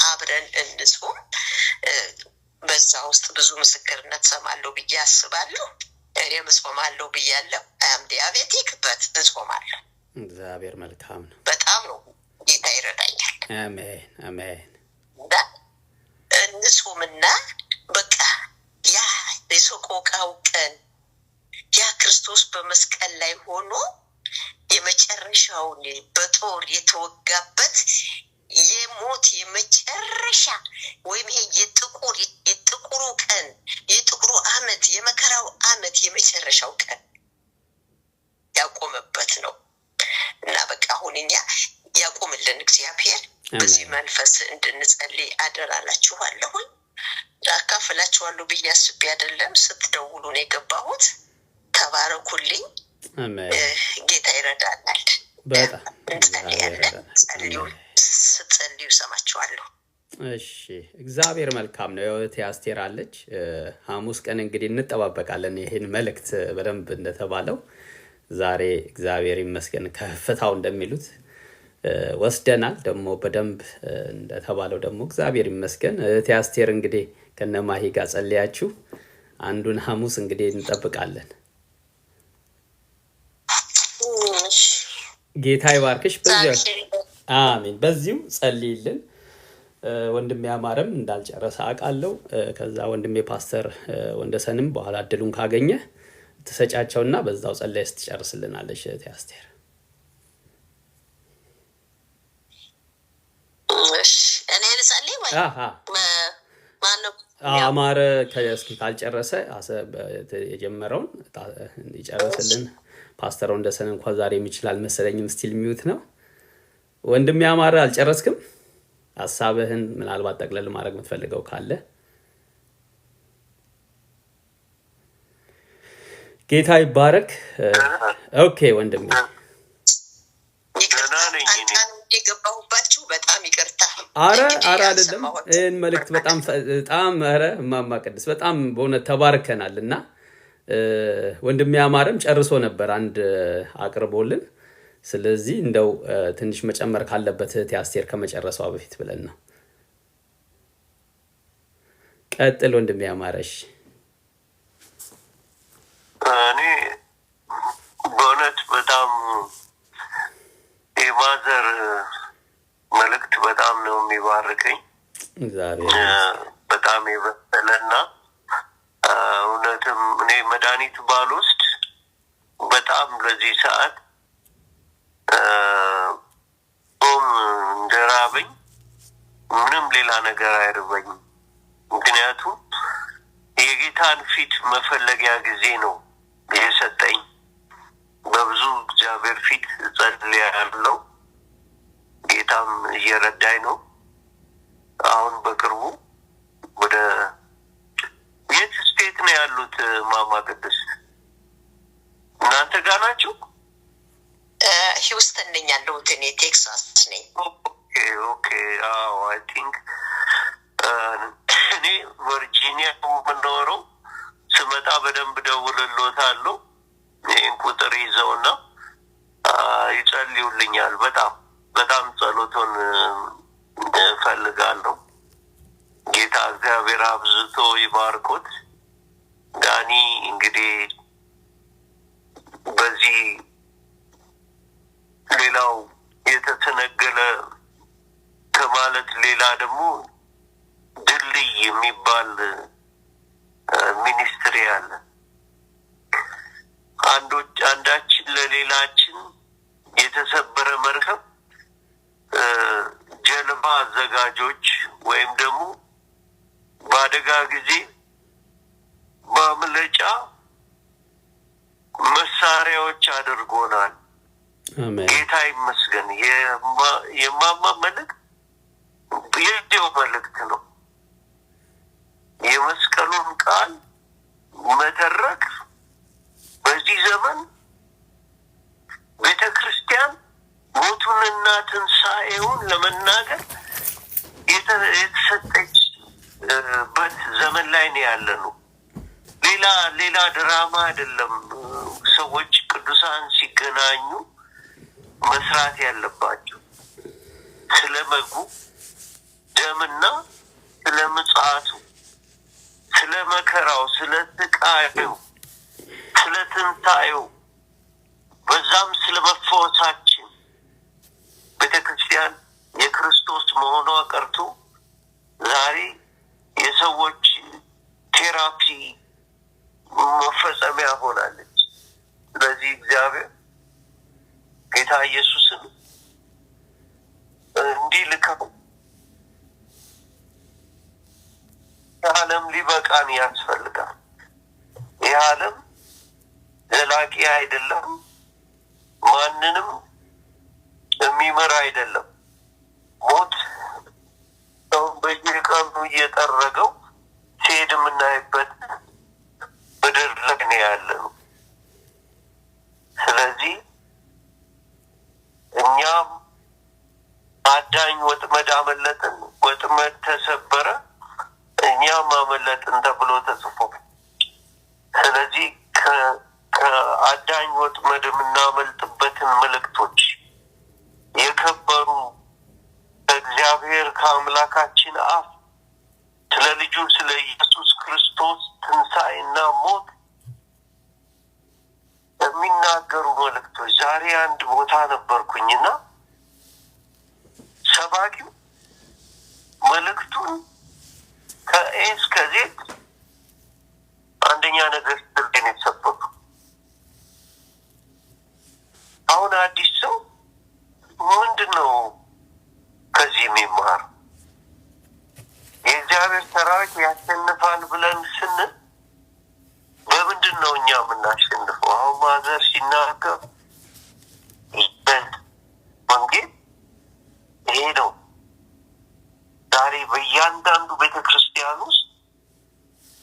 አብረን እንጹም። በዛ ውስጥ ብዙ ምስክርነት ሰማለሁ ብዬ አስባለሁ። እኔም እጾማለሁ ብያለሁ። I'm diabetic but እጾማለሁ። እግዚአብሔር መልካም ነው። በጣም ነው ጌታ ይረዳኛል። አሜን አሜን። እና እንጹምና በቃ ያ የሰቆቃው ቀን፣ ያ ክርስቶስ በመስቀል ላይ ሆኖ የመጨረሻውን በጦር የተወጋበት የሞት የመጨረሻ ወይም ይሄ የጥቁሩ ቀን፣ የጥቁሩ ዓመት፣ የመከራው ዓመት የመጨረሻው ቀን ያቆመበት ነው። እና በቃ አሁን እኛ ያቆምልን እግዚአብሔር። በዚህ መንፈስ እንድንጸልይ አደራላችኋለሁኝ። አካፍላችኋለሁ ብዬ አስቤ አይደለም፣ ስትደውሉ ነው የገባሁት። ተባረኩልኝ። ጌታ ይረዳናል። በጣም እንጸልያለን። ጸልዩ፣ ስትጸልዩ እሰማችኋለሁ። እሺ፣ እግዚአብሔር መልካም ነው። እህቴ አስቴር አለች። ሐሙስ ቀን እንግዲህ እንጠባበቃለን ይህን መልእክት በደንብ። እንደተባለው ዛሬ እግዚአብሔር ይመስገን ከፍታው እንደሚሉት ወስደናል። ደግሞ በደንብ እንደተባለው ደግሞ እግዚአብሔር ይመስገን። እህቴ አስቴር እንግዲህ ከነማሂ ጋር ጸልያችሁ አንዱን ሐሙስ እንግዲህ እንጠብቃለን። ጌታ ይባርክሽ። በዚያው አሜን። በዚሁ ጸልይልን። ወንድሜ አማረም እንዳልጨረሰ አውቃለሁ። ከዛ ወንድሜ ፓስተር ወንደሰንም በኋላ እድሉን ካገኘ ትሰጫቸውና በዛው ጸለይ ስትጨርስልናለች እህቴ አስቴር። እኔ ልጸልይ ወይ ማነው? አማረ እስኪ ካልጨረሰ የጀመረውን ይጨርስልን። ፓስተር ወንደሰን እንኳ ዛሬ የሚችል አልመሰለኝም። Still mute ነው። ወንድሜ አማረ አልጨረስክም? ሀሳብህን ምናልባት ጠቅለል ማድረግ የምትፈልገው ካለ። ጌታ ይባረክ። Okay ወንድሜ። ይቅርታ የገባሁባችሁ፣ በጣም ይቅርታ። አረ አረ አይደለም። ይህን መልእክት በጣም በጣም፣ ኧረ እማማ ቅድስት በጣም በእውነት ተባርከናል። እና ወንድሜ አማረም ጨርሶ ነበር አንድ አቅርቦልን። ስለዚህ እንደው ትንሽ መጨመር ካለበት እህቴ አስቴር ከመጨረሷ በፊት ብለን ነው። ቀጥል ወንድሜ አማረሽ። እኔ በእውነት በጣም የ mother መልእክት በጣም ነው የሚባርከኝ። በጣም የበሰለና እውነትም እኔ መድኃኒት ባልወስድ በጣም ለዚህ ሰዓት ጾም እንደራበኝ ምንም ሌላ ነገር አይርበኝም። ምክንያቱም የጌታን ፊት መፈለጊያ ጊዜ ነው የሰጠኝ። በብዙ እግዚአብሔር ፊት እጸልያለሁ። ጌታም እየረዳኝ ነው። አሁን በቅርቡ ወደ የት state ነው ያሉት? ማማ ቅድስት እናንተ ጋር ናቸው? ሂውስተን ነኝ ያለሁት፣ እኔ ቴክሳስ ነኝ። Okay፣ አዎ፣ I think እኔ ቨርጂኒያ የምኖረው፣ ስመጣ በደንብ ደውልሎታለሁ። ይህን ቁጥር ይዘውና ይጸልዩልኛል። በጣም በጣም ጸሎቶን እፈልጋለሁ። ጌታ እግዚአብሔር አብዝቶ ይባርኮት። ዳኒ እንግዲህ በዚህ ሌላው የተሰነገለ ከማለት ሌላ ደግሞ ድልድይ የሚባል ministry አለ። አንዶች አንዳችን ለሌላችን የተሰበረ መርከብ ጀልባ አዘጋጆች ወይም ደግሞ በአደጋ ጊዜ ማምለጫ መሳሪያዎች አድርጎናል። ጌታ ይመስገን። የማማ መልእክት የዚያው መልእክት ነው። የመስቀሉን ቃል መተረክ በዚህ ዘመን ቤተ ክርስቲያን ሞቱንና ትንሣኤውን ለመናገር የተሰጠችበት ዘመን ላይ ነው ያለ ነው። ሌላ ሌላ ድራማ አይደለም። ሰዎች ቅዱሳን ሲገናኙ መስራት ያለባቸው ስለ በጉ ደምና ስለ ምጽአቱ፣ ስለ መከራው፣ ስለ ስቃዩ፣ ስለ ትንሣኤው፣ በዛም ስለ መፈወሳችን። መሆኗ ቀርቶ ዛሬ የሰዎች therapy መፈጸሚያ ሆናለች። ስለዚህ እግዚአብሔር ጌታ ኢየሱስን እንዲልከው ዓለም ሊበቃን ያስፈልጋል። ይህ ዓለም ዘላቂ አይደለም፣ ማንንም የሚመራ አይደለም። ሞት ሰውን በየቀኑ እየጠረገው ሲሄድ የምናይበት ምድር ላይ ነው ያለነው። ስለዚህ እኛም አዳኝ ወጥመድ አመለጥን፣ ወጥመድ ተሰበረ፣ እኛም አመለጥን ተብሎ ተጽፎ። ስለዚህ ከአዳኝ ወጥመድ የምናመልጥበትን ምልክቶች የከበሩ ከእግዚአብሔር ከአምላካችን አፍ ስለ ልጁ ስለ ኢየሱስ ክርስቶስ ትንሣኤና ሞት የሚናገሩ መልእክቶች። ዛሬ አንድ ቦታ ነበርኩኝና ሰባኪው መልእክቱን ከ A እስከ Z አንደኛ ነገሥት ላይ ነው የተሰበከው። አሁን አዲስ ሰው ምንድን ነው ከዚህ የሚማር? የእግዚአብሔር ሰራዊት ያሸንፋል ብለን ስንል በምንድን ነው እኛ የምናሸንፈው? አሁን ማዘር ሲናገር ወንጌል ይሄ ነው። ዛሬ በእያንዳንዱ ቤተክርስቲያን ውስጥ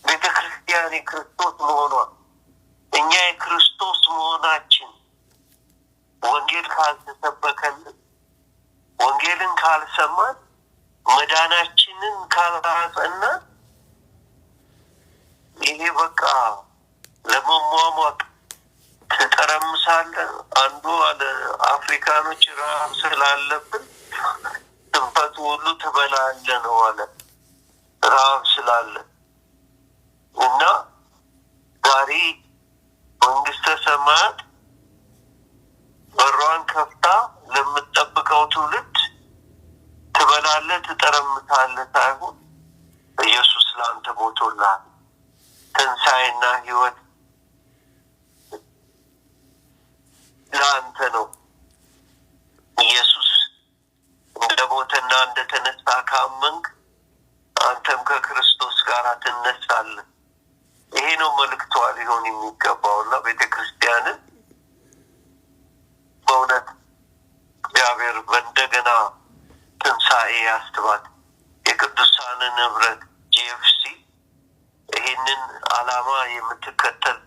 ቤተክርስቲያን የክርስቶስ መሆኗ እኛ የክርስቶስ መሆናችን ወንጌል ካልተሰበከልን፣ ወንጌልን ካልሰማን፣ መዳናችንን ካላጸናን ይሄ በቃ ለመሟሟቅ ትጠረምሳለህ። አንዱ አለ አፍሪካኖች ረሃብ ስላለብን ስንፈቱ ሁሉ ትበላለህ ነው አለ፣ ረሃብ ስላለ። እና ዛሬ መንግስተ ሰማያት በሯን ከፍታ ለምትጠብቀው ትውልድ ትበላለህ፣ ትጠረምሳለህ ሳይሆን ኢየሱስ ለአንተ ሞቶልሃል። ትንሣኤና ሕይወት ለአንተ ነው። ኢየሱስ እንደ ሞተና እንደተነሳ ካመንክ አንተም ከክርስቶስ ጋር ትነሳለህ። ይሄ ነው መልእክቷ ሊሆን የሚገባው። እና ቤተክርስቲያንን በእውነት እግዚአብሔር በእንደገና ትንሣኤ ያስባት። የቅዱሳንን ህብረት GFC ይህንን ዓላማ የምትከተል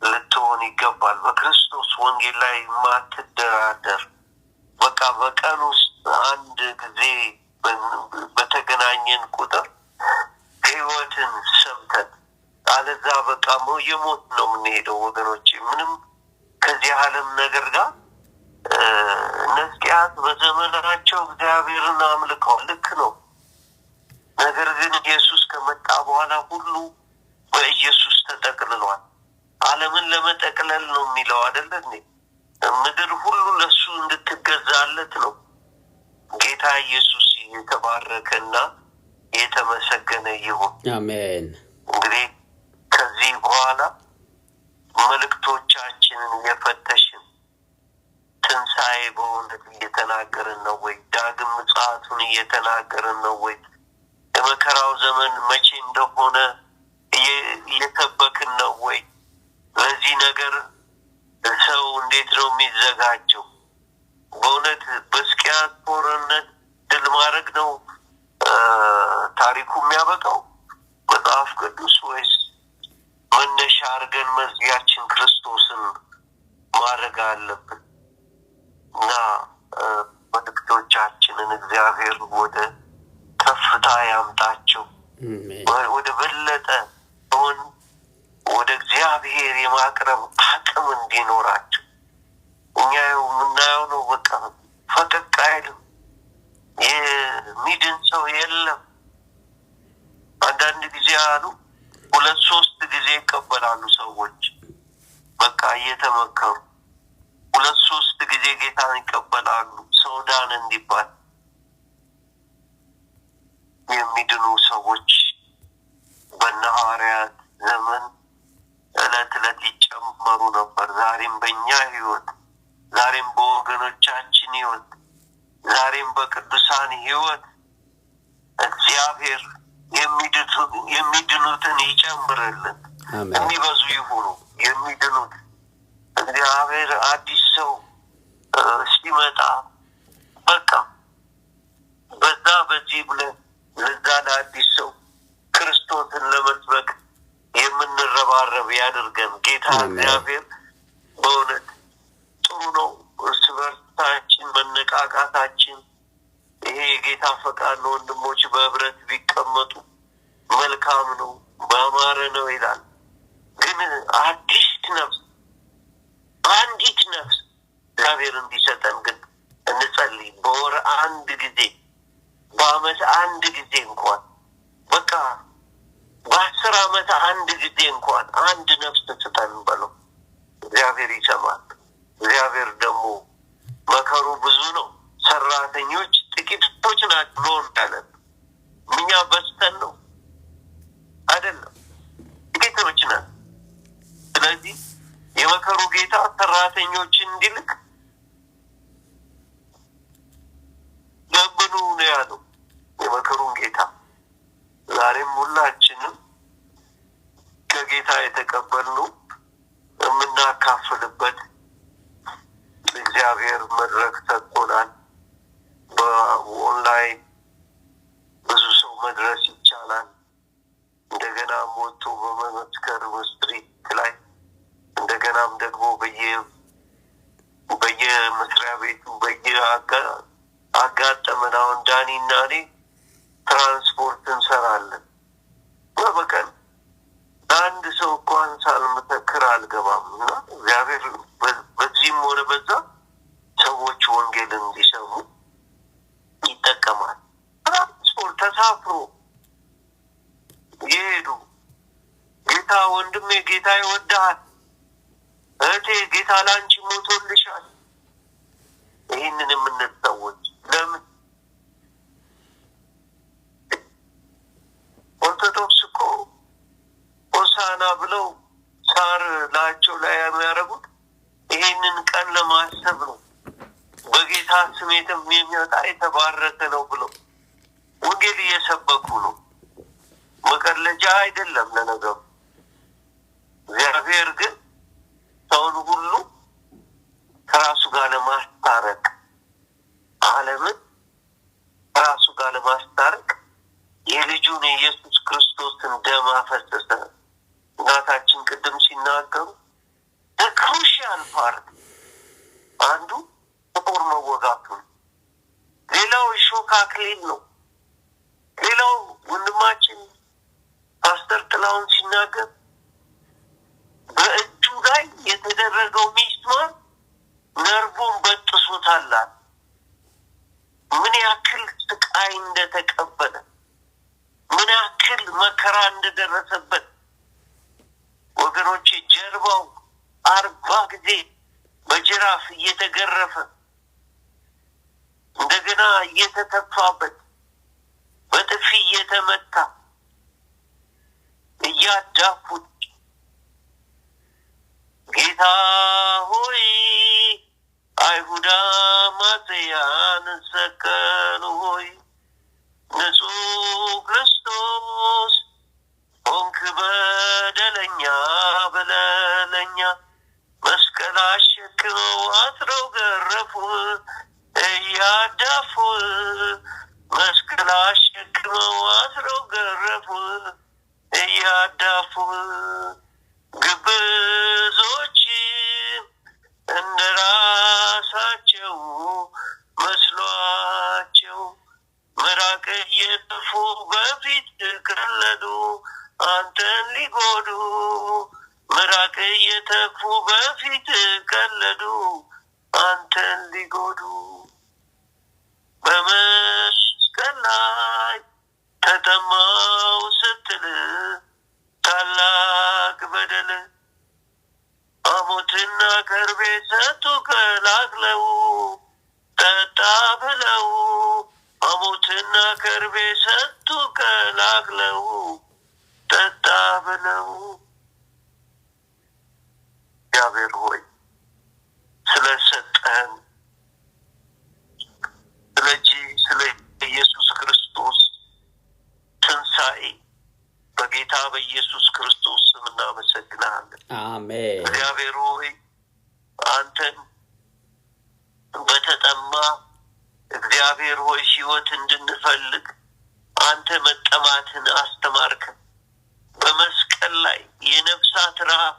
ልትሆን ይገባል። በክርስቶስ ወንጌል ላይ የማትደራደር፣ በቃ በቀን ውስጥ አንድ ጊዜ በተገናኘን ቁጥር ህይወትን ሰምተን፣ አለዛ በቃ የሞት ነው የምንሄደው ወገኖች። ምንም ከዚህ ዓለም ነገር ጋር እነ ሕዝቅያስ በዘመናቸው እግዚአብሔርን አምልከዋል። ልክ ነው። ነገር ግን ኢየሱስ ከመጣ በኋላ ሁሉ በኢየሱስ ተጠቅልሏል። ዓለምን ለመጠቅለል ነው የሚለው አይደለ እንዴ? ምድር ሁሉ ለሱ እንድትገዛለት ነው። ጌታ ኢየሱስ የተባረከና የተመሰገነ ይሁን። አሜን። እንግዲህ ከዚህ በኋላ መልእክቶቻችንን እየፈተሽን ትንሣኤ በእውነት እየተናገርን ነው ወይ? ዳግም ምጽአቱን እየተናገርን ነው ወይ? የመከራው ዘመን መቼ እንደሆነ እየሰበክን ነው ወይ? ለዚህ ነገር ሰው እንዴት ነው የሚዘጋጀው? በእውነት በሕዝቅያስ ጦርነት ድል ማድረግ ነው ታሪኩ የሚያበቃው መጽሐፍ ቅዱስ፣ ወይስ መነሻ አድርገን መዝጊያችን ክርስቶስን ማድረግ አለብን? እና መልእክቶቻችንን እግዚአብሔር ወደ ከፍታ ያምጣቸው፣ ወደ በለጠ ሆን ወደ እግዚአብሔር የማቅረብ አቅም እንዲኖራቸው። እኛ የምናየው ነው። በቃ ፈቀቅ አይልም። የሚድን ሰው የለም። አንዳንድ ጊዜ አሉ ሁለት ሶስት ጊዜ ይቀበላሉ ሰዎች፣ በቃ እየተመከሩ ሁለት ሶስት ጊዜ ጌታን ይቀበላሉ ሰው ዳን እንዲባል። የሚድኑ ሰዎች በነ ሐዋርያት ዘመን ዕለት ዕለት ይጨመሩ ነበር። ዛሬም በእኛ ሕይወት፣ ዛሬም በወገኖቻችን ሕይወት፣ ዛሬም በቅዱሳን ሕይወት እግዚአብሔር የሚድኑትን ይጨምርልን። የሚበዙ ይሁኑ የሚድኑት። እግዚአብሔር አዲስ ሰው ሲመጣ በቃ በዛ በዚህ ብለን ለዛ ለአዲስ ሰው ክርስቶስን ለመስበክ የምንረባረብ ያድርገን ጌታ እግዚአብሔር። በእውነት ጥሩ ነው እርስ በርሳችን መነቃቃታችን። ይሄ የጌታ ፈቃድ ነው። ወንድሞች በህብረት ቢቀመጡ መልካም ነው፣ ባማረ ነው ይላል። ግን አዲስ ነፍስ፣ አንዲት ነፍስ እግዚአብሔር እንዲሰጠን ግን እንጸልይ። በወር አንድ ጊዜ፣ በአመት አንድ ጊዜ እንኳን፣ በቃ በ10 አመት አንድ ጊዜ እንኳን አንድ ነፍስ ስጠን በለው። እግዚአብሔር ይሰማል። እግዚአብሔር ደግሞ መከሩ ብዙ ነው፣ ሰራተኞች ጥቂቶች ናቸው ብሎ እንዳለን እኛ በዝተን ነው አይደለም፣ ጥቂቶች ነን። ስለዚህ የመከሩ ጌታ ሰራተኞችን እንዲልክ ለምኑ ነው ያለው የመከሩን ጌታ። ዛሬም ሁላችንም ከጌታ የተቀበልነው የምናካፍልበት እግዚአብሔር መድረክ ሰጥቶናል። በኦንላይን ብዙ ሰው መድረስ ይቻላል። እንደገና ወጥቶ በመመስከር street ላይ፣ እንደገናም ደግሞ በየመስሪያ ቤቱ በየ አጋጠመን። አሁን ዳኒ እና እኔ ትራንስፖርት እንሰራለን እና በቀን ለአንድ ሰው እንኳን ሳልመሰክር አልገባም እና እግዚአብሔር በዚህም ሆነ በዛ ሰዎች ወንጌልን እንዲሰሙ ይጠቀማል። ትራንስፖርት ተሳፍሮ የሄዱ ጌታ ወንድሜ፣ ጌታ ይወድሃል፣ እህቴ፣ ጌታ ለአንቺ ሞቶልሻል። ይህንን የምንል ሰዎች ለምን ኦርቶዶክስ እኮ ሆሳና ብለው ሳር ላያቸው ላይ የሚያደርጉት ይሄንን ቀን ለማሰብ ነው። በጌታ ስም የሚመጣ የተባረከ ነው ብለው ወንጌል እየሰበኩ ነው። መቀለጃ አይደለም ለነገሩ። እግዚአብሔር ግን ሰውን ሁሉ ከራሱ ጋር ለማስታረቅ፣ ዓለምን ከራሱ ጋር ለማስታረቅ የልጁን የኢየሱስ ክርስቶስን ደም አፈሰሰ። እናታችን ቅድም ሲናገሩ crucial part አንዱ ጥቁር መወጋቱ ነው። ሌላው የሾህ አክሊል ነው። ሌላው ወንድማችን ፓስተር ጥላሁን ሲናገር በእጁ ላይ የተደረገው ሚስማር ነርቡን በጥሶታል። ምን ያክል ስቃይ እንደተቀበለ፣ ምን ያክል መከራ እንደደረሰበት ወገኖቼ፣ ጀርባው 40 ጊዜ በጅራፍ እየተገረፈ፣ እንደገና እየተተፋበት፣ በጥፊ እየተመታ፣ እያዳፉት ጌታ ሆይ አይሁዳ ማጽያን ሰቀሉ ሆይ፣ ንጹሕ ክርስቶስ ሆንክ በደለኛ በለለኛ፣ መስቀል አሸክመው አስረው ገረፉ እያዳፉ፣ መስቀል አሸክመው አስረው ገረፉ እያዳፉ፣ ግብዞች እንደ ራሳቸው መስሏቸው ምራቅ እየተፉ በፊት ቀለዱ አንተን ሊጎዱ፣ ምራቅ እየተፉ በፊት ቀለዱ አንተን ሊጎዱ፣ በመስቀል ላይ ተጠማው ስትል ታላቅ በደል ሐሞትና ከርቤ ሰጡ ቀላቅለው ጠጣ ብለው፣ ሐሞትና ከርቤ ሰጡ ቀላቅለው ጠጣ ብለው። እግዚአብሔር ሆይ ስለሰጠህን ስለ ኢየሱስ ክርስቶስ ትንሣኤ በጌታ በኢየሱስ ክርስቶስ ስም እናመሰግናለን። አሜን። እግዚአብሔር ሆይ አንተን በተጠማ እግዚአብሔር ሆይ ሕይወት እንድንፈልግ አንተ መጠማትን አስተማርከን። በመስቀል ላይ የነፍሳት ረሃብ፣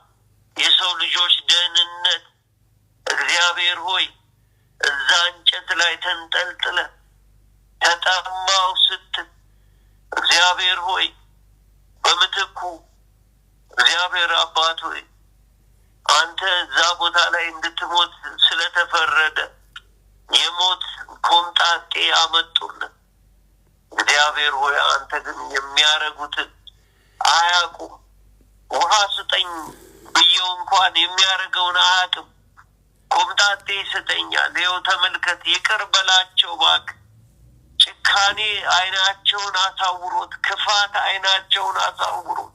የሰው ልጆች ደህንነት እግዚአብሔር ሆይ እዛ እንጨት ላይ ተንጠልጥለ ተጠማው ስትል እግዚአብሔር ሆይ በምትኩ እግዚአብሔር አባት ሆይ አንተ እዛ ቦታ ላይ እንድትሞት ስለተፈረደ የሞት ኮምጣጤ አመጡልን። እግዚአብሔር ሆይ አንተ ግን የሚያረጉትን አያውቁም። ውሃ ስጠኝ ብየው እንኳን የሚያደርገውን አያውቅም። ኮምጣጤ ይሰጠኛል። ይኸው ተመልከት፣ ይቅር በላቸው እባክህ። ጭካኔ ዓይናቸውን አሳውሮት፣ ክፋት ዓይናቸውን አሳውሮት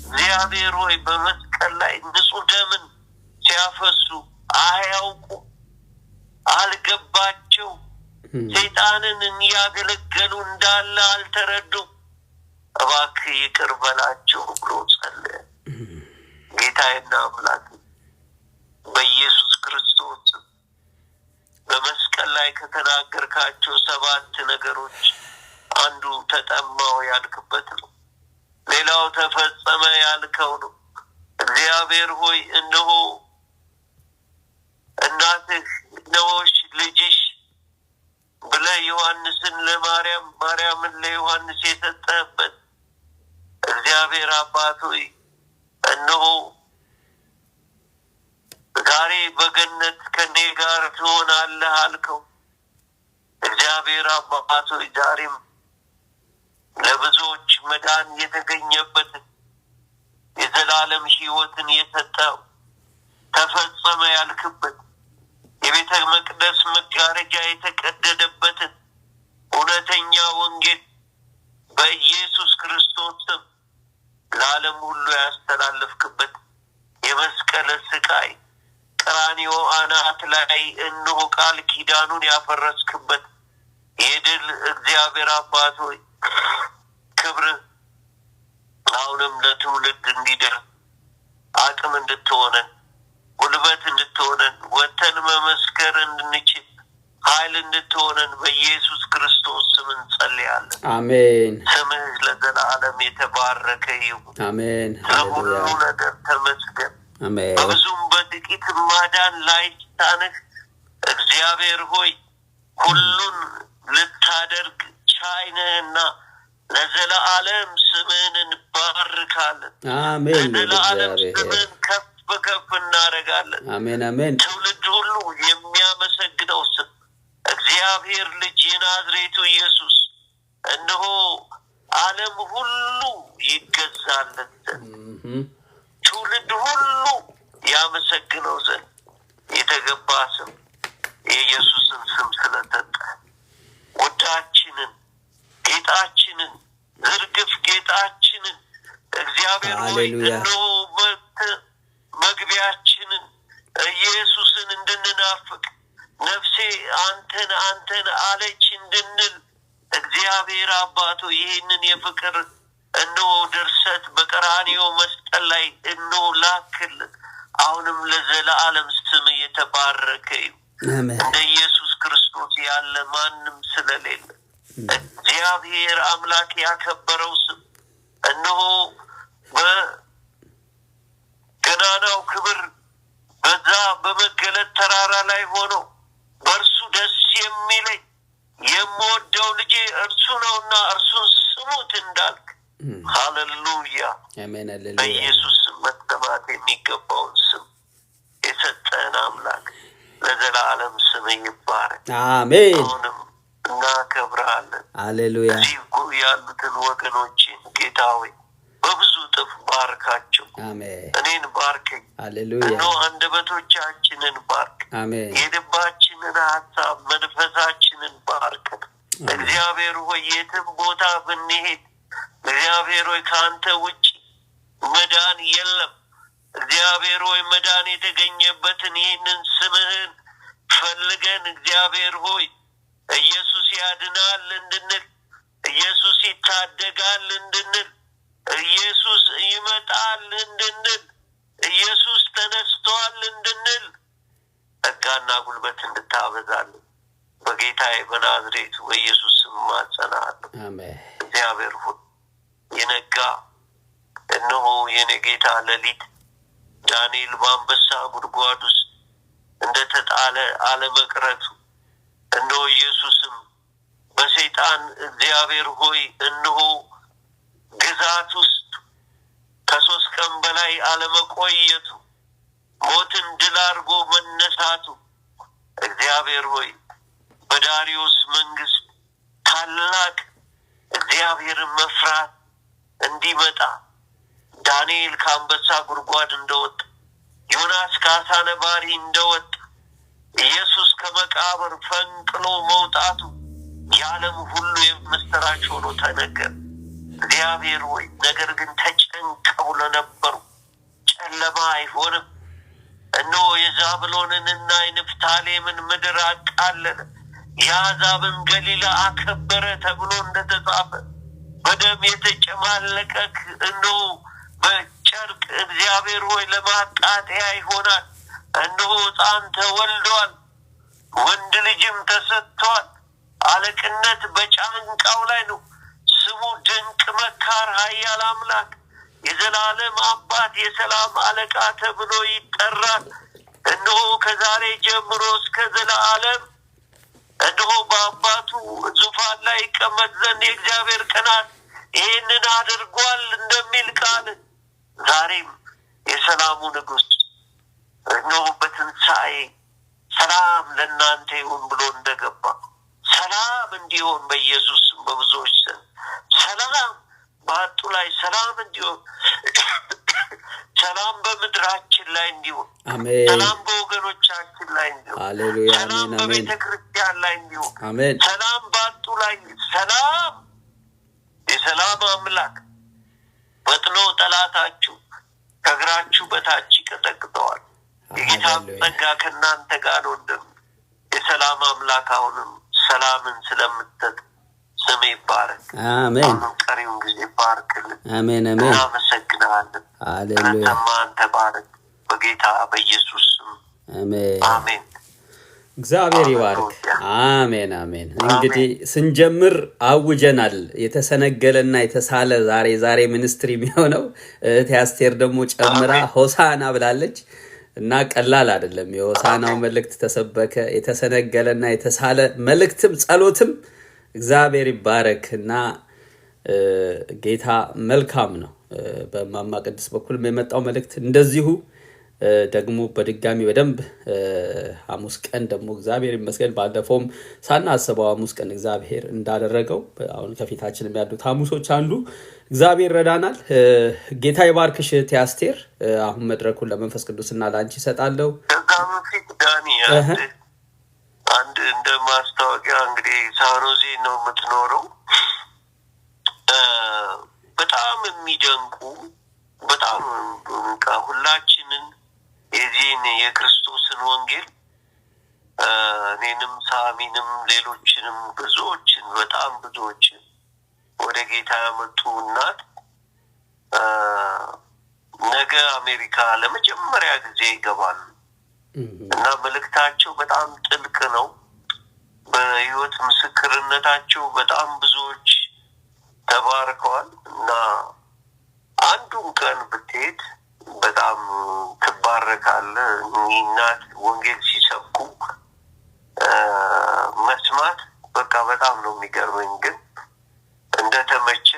እግዚአብሔር ሆይ በመስቀል ላይ ንጹሕ ደምን ሲያፈሱ አያውቁም፣ አልገባቸው። ሰይጣንን እያገለገሉ እንዳለ አልተረዱም። እባክህ ይቅር በላቸው ብሎ ጸለየ። ጌታዬና አምላኬ በኢየሱስ ክርስቶስ በመስቀል ላይ ከተናገርካቸው 7 ነገሮች አንዱ ተጠማው ያልክበት ነው። ሌላው ተፈጸመ ያልከው ነው። እግዚአብሔር ሆይ እነሆ እናትህ እነሆሽ ልጅሽ ብለህ ዮሐንስን ለማርያም ማርያምን ለዮሐንስ የሰጠህበት እግዚአብሔር አባት ሆይ እነሆ ዛሬ በገነት ከኔ ጋር ትሆናለህ አልከው። እግዚአብሔር አባት ሆይ ዛሬም ለብዙዎች መዳን የተገኘበት የዘላለም ሕይወትን የሰጠው ተፈጸመ ያልክበት የቤተ መቅደስ መጋረጃ የተቀደደበትን እውነተኛ ወንጌል በኢየሱስ ክርስቶስ ስም ለዓለም ሁሉ ያስተላለፍክበት የመስቀል ስቃይ ቀራንዮ አናት ላይ እነሆ ቃል ኪዳኑን ያፈረስክበት የድል እግዚአብሔር አባት ሆይ ክብርህ አሁንም ለትውልድ እንዲደርስ አቅም እንድትሆነን ጉልበት እንድትሆነን ወጥተን መመስከር እንድንችል ኃይል እንድትሆነን በኢየሱስ ክርስቶስ ስም እንጸልያለን። አሜን። ስምህ ለዘላለም የተባረከ ይሁን። አሜን። ለሁሉ ነገር ተመስገን። አሜን። በብዙም በጥቂት ማዳን ላይሳንህ እግዚአብሔር ሆይ ሁሉን ልታደርግ ቻይ ነህና ለዘላለም ስምህን እንባርካለን። አሜን። ለዘላለም ስምህን ከፍ ከፍ እናደርጋለን። አሜን። አሜን። ትውልድ ሁሉ የሚያመሰግነው ስም እግዚአብሔር ልጅ የናዝሬቱ ኢየሱስ እነሆ ዓለም ሁሉ ይገዛለት ዘንድ ትውልድ ሁሉ ያመሰግነው ዘንድ የተገባ ስም የኢየሱስን ስም ስለሰጠ ውዳችንን ጌጣችንን ዝርግፍ ጌጣችንን እግዚአብሔር ሆይ እነሆ መግቢያችንን ኢየሱስን እንድንናፍቅ ነፍሴ አንተን አንተን አለች እንድንል እግዚአብሔር አባቶ ይህንን የፍቅር እነሆ ድርሰት በቀራንዮ መስቀል ላይ እነሆ ላክልን። አሁንም ለዘላለም ስም የተባረከ ይሁን። እንደ ኢየሱስ ክርስቶስ ያለ ማንም ስለሌለ እግዚአብሔር አምላክ ያከበረው ስም እነሆ በገናናው ክብር በዛ በመገለጥ ተራራ ላይ ሆኖ በእርሱ ደስ የሚለኝ የምወደው ልጄ እርሱ ነውና እርሱን ስሙት እንዳልክ ሃሌሉያ። አሜን። ሃሌሉያ። በኢየሱስ ስም መሰማት የሚገባውን ስም የሰጠን አምላክ ለዘላለም ስም ይባረክ። አሜን። አሁንም እናከብርሃለን። ሃሌሉያ። እዚህ ያሉትን ወገኖችን ጌታ ሆይ በብዙ እጥፍ ባርካቸው። አሜን። እኔን ባርከኝ። ሃሌሉያ። እነሆ አንደበቶቻችንን ባርክ። አሜን። የልባችንን ሀሳብ መንፈሳችንን ባርክ። እግዚአብሔር ሆይ የትም ቦታ ብንሄድ እግዚአብሔር ሆይ ከአንተ ውጭ መዳን የለም። እግዚአብሔር ሆይ መዳን የተገኘበትን ይህንን ስምህን ፈልገን እግዚአብሔር ሆይ ኢየሱስ ያድናል እንድንል፣ ኢየሱስ ይታደጋል እንድንል፣ ኢየሱስ ይመጣል እንድንል፣ ኢየሱስ ተነስቷል እንድንል ጸጋና ጉልበት እንድታበዛልን በጌታዬ በናዝሬቱ በኢየሱስ ስም እማጸናለሁ። አሜን። እግዚአብሔር ሆይ የነጋ እነሆ የኔ ጌታ ሌሊት ዳንኤል በአንበሳ ጉድጓድ ውስጥ እንደተጣለ አለመቅረቱ እነሆ ኢየሱስም በሰይጣን እግዚአብሔር ሆይ እነሆ ግዛት ውስጥ ከ3 ቀን በላይ አለመቆየቱ ሞትን ድል አድርጎ መነሳቱ እግዚአብሔር ሆይ በዳሪዮስ መንግስት ታላቅ እግዚአብሔርን መፍራት እንዲመጣ ዳንኤል ከአንበሳ ጉድጓድ እንደወጣ፣ ዮናስ ከዓሣ ነባሪ እንደወጣ፣ ኢየሱስ ከመቃብር ፈንቅሎ መውጣቱ የዓለም ሁሉ የምስራች ሆኖ ተነገረ። እግዚአብሔር ሆይ ነገር ግን ተጨንቀው ለነበሩ ጨለማ አይሆንም። እነሆ የዛብሎንንና የንፍታሌምን ምድር አቃለለ፣ የአሕዛብን ገሊላ አከበረ ተብሎ እንደተጻፈ በደም የተጨማለቀ እነሆ በጨርቅ እግዚአብሔር ሆይ ለማቃጠያ ይሆናል። እነሆ ሕፃን ተወልዷል፣ ወንድ ልጅም ተሰጥቷል፣ አለቅነት በጫንቃው ላይ ነው። ስሙ ድንቅ መካር፣ ኃያል አምላክ፣ የዘላለም አባት፣ የሰላም አለቃ ተብሎ ይጠራል። እነሆ ከዛሬ ጀምሮ እስከ ዘላለም እነሆ በአባቱ ዙፋን ላይ ይቀመጥ ዘንድ የእግዚአብሔር ቅናት ይህንን አድርጓል እንደሚል ቃል ዛሬም የሰላሙ ንጉሥ እነሆ በትንሣኤ ሰላም ለእናንተ ይሁን ብሎ እንደገባ ሰላም እንዲሆን በኢየሱስ በብዙዎች ዘንድ ሰላም በአጡ ላይ ሰላም እንዲሆን፣ ሰላም በምድራችን ላይ እንዲሆን፣ አሜን። ሰላም በወገኖቻችን ላይ እንዲሆን፣ ሃሌሉያ። ሰላም አሜን። አሜን። በቤተ ክርስቲያን ላይ እንዲሆን፣ አሜን። ሰላም ባጡ ላይ ሰላም፣ የሰላም አምላክ ፈጥኖ ጠላታችሁ ከእግራችሁ በታች ይቀጠቅጠዋል። የጌታ ሃሌሉያ። ጸጋ ከእናንተ ጋር ነው እንደሚል የሰላም አምላክ አሁንም ሰላምን ስለምትሰጥ ስም ይባረክ። አሜን። አሁንም ቀሪውን ጊዜ ባርክልን። አሜን። አሜን። እናመሰግናለን። ሃሌሉያ። ስለሰማን ተባረክ። በጌታ በኢየሱስ ስም አሜን። አሜን። እግዚአብሔር ይባርክ። አሜን አሜን። እንግዲህ ስንጀምር አውጀናል። የተሰነገለና የተሳለ ዛሬ ዛሬ ሚኒስትሪ የሚሆነው እህቴ አስቴር ደግሞ ጨምራ ሆሳና ብላለች እና ቀላል አይደለም። የሆሳናው መልእክት ተሰበከ። የተሰነገለና የተሳለ መልእክትም ጸሎትም እግዚአብሔር ይባረክ እና ጌታ መልካም ነው። በማማ ቅድስት በኩል የመጣው መልእክት እንደዚሁ ደግሞ በድጋሚ በደንብ ሐሙስ ቀን ደግሞ እግዚአብሔር ይመስገን ባለፈውም ሳናስበው ሐሙስ ቀን እግዚአብሔር እንዳደረገው አሁን ከፊታችንም ያሉት ሐሙሶች አንዱ እግዚአብሔር ረዳናል። ጌታ ይባርክሽ እህቴ አስቴር። አሁን መድረኩን ለመንፈስ ቅዱስና ለአንቺ እሰጣለሁ። ከዛ በፊት ዳኒ አንድ እንደ ማስታወቂያ እንግዲህ ሳኖዜ ነው የምትኖረው። በጣም የሚደንቁ በጣም ሁላችንን የዚህን የክርስቶስን ወንጌል እኔንም ሳሚንም ሌሎችንም ብዙዎችን በጣም ብዙዎችን ወደ ጌታ ያመጡ እናት ነገ አሜሪካ ለመጀመሪያ ጊዜ ይገባሉ እና መልእክታቸው በጣም ጥልቅ ነው። በህይወት ምስክርነታቸው በጣም ብዙዎች ተባርከዋል እና አንዱን ቀን ብትሄድ በጣም ትባረካለህ። እኚህ እናት ወንጌል ሲሰብኩ መስማት በቃ በጣም ነው የሚገርመኝ። ግን እንደተመቸ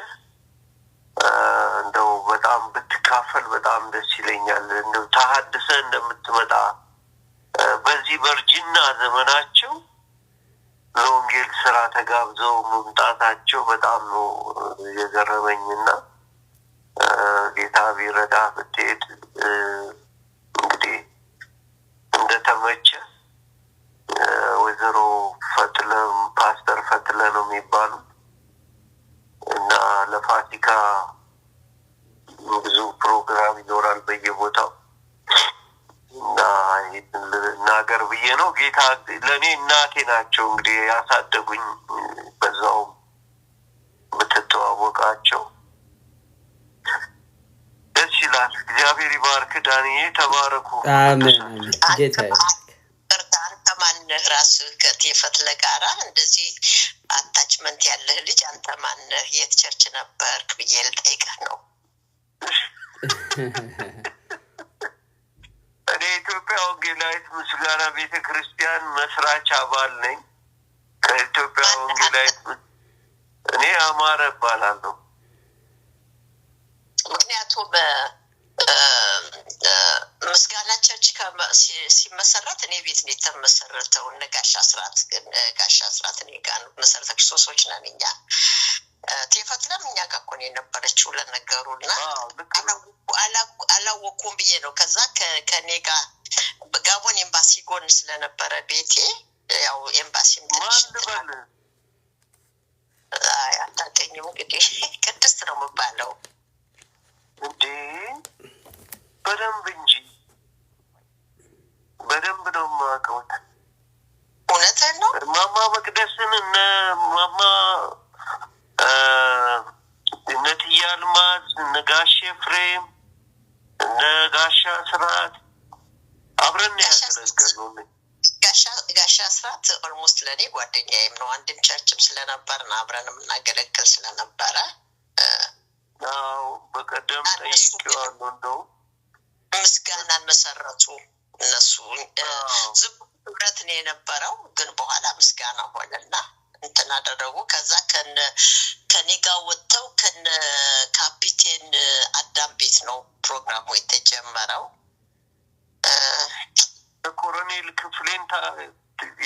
እንደው በጣም ብትካፈል በጣም ደስ ይለኛል። እንደው ተሀድሰ እንደምትመጣ በዚህ በእርጅና ዘመናቸው ለወንጌል ስራ ተጋብዘው መምጣታቸው በጣም ነው የገረመኝና ጌታ ቢረዳ ብትሄድ እንግዲህ እንደተመቸ ወይዘሮ ፈትለ ፓስተር ፈትለ ነው የሚባለው። ነው። ጌታ ለእኔ እናቴ ናቸው እንግዲህ ያሳደጉኝ፣ በዛውም ብትተዋወቃቸው ደስ ይላል። እግዚአብሔር ይባርክ። ዳንዬ ተባረኩ። አሜን አሜን። ጌታ ይባርክ። ይቅርታ፣ አንተ ማነህ? ራስህ ከቴፈትለ ጋራ እንደዚህ attachment ያለህ ልጅ አንተ ማነህ? የት church ነበርክ ብዬ ልጠይቅህ ነው። እኔ የኢትዮጵያ ወንጌላዊት ምስጋና ቤተ ክርስቲያን መስራች አባል ነኝ። ከኢትዮጵያ ወንጌላዊት እኔ አማረ እባላለሁ። ምክንያቱም ምስጋና church ሲመሰረት እኔ ቤት ነው የተመሰረተው። እነ ጋሽ አስራት፣ ጋሽ አስራት እኔ ጋር ነው። መሰረተ ክርስቶሶች ነን እኛ። ቴፈትለም እኛ ጋር እኮ ነው የነበረችው ለነገሩ እና አዎ፣ ልክ ነው። አላወኩም ብዬ ነው። ከዛ ከእኔ ጋር ጋቦን ኤምባሲ ጎን ስለነበረ ቤቴ ያው ኤምባሲም ትንሽ ማን እንትን ልበል? አይ፣ አታውቅኝም እንግዲህ፣ ቅድስት ነው የምባለው። እንዴ፣ በደንብ እንጂ፣ በደንብ ነው የማውቀው። እውነትህን ነው። ማማ መቅደስን፣ እነ ማማ እነ እትዬ አልማዝ፣ እነ ጋሼ ኤፍሬም፣ እነ ጋሻ ስርዓት አብረን ነው ያገለገልነው። ጋሻ አስራት almost ለእኔ ጓደኛዬም ነው። አንድም church ም ስለነበርን አብረን የምናገለግል ስለነበረ አዎ፣ በቀደም እነሱ ጠይቄዋለሁ። እንደውም ምስጋናን መሰረቱ እነሱ። ዝም ብሎ ህብረት ነው የነበረው፣ ግን በኋላ ምስጋና ሆነና እንትን አደረጉ። ከዛ ከኔ ጋር ወጥተው ከነ ካፒቴን አዳም ቤት ነው ፕሮግራሙ የተጀመረው። ኮሎኔል ክፍሌን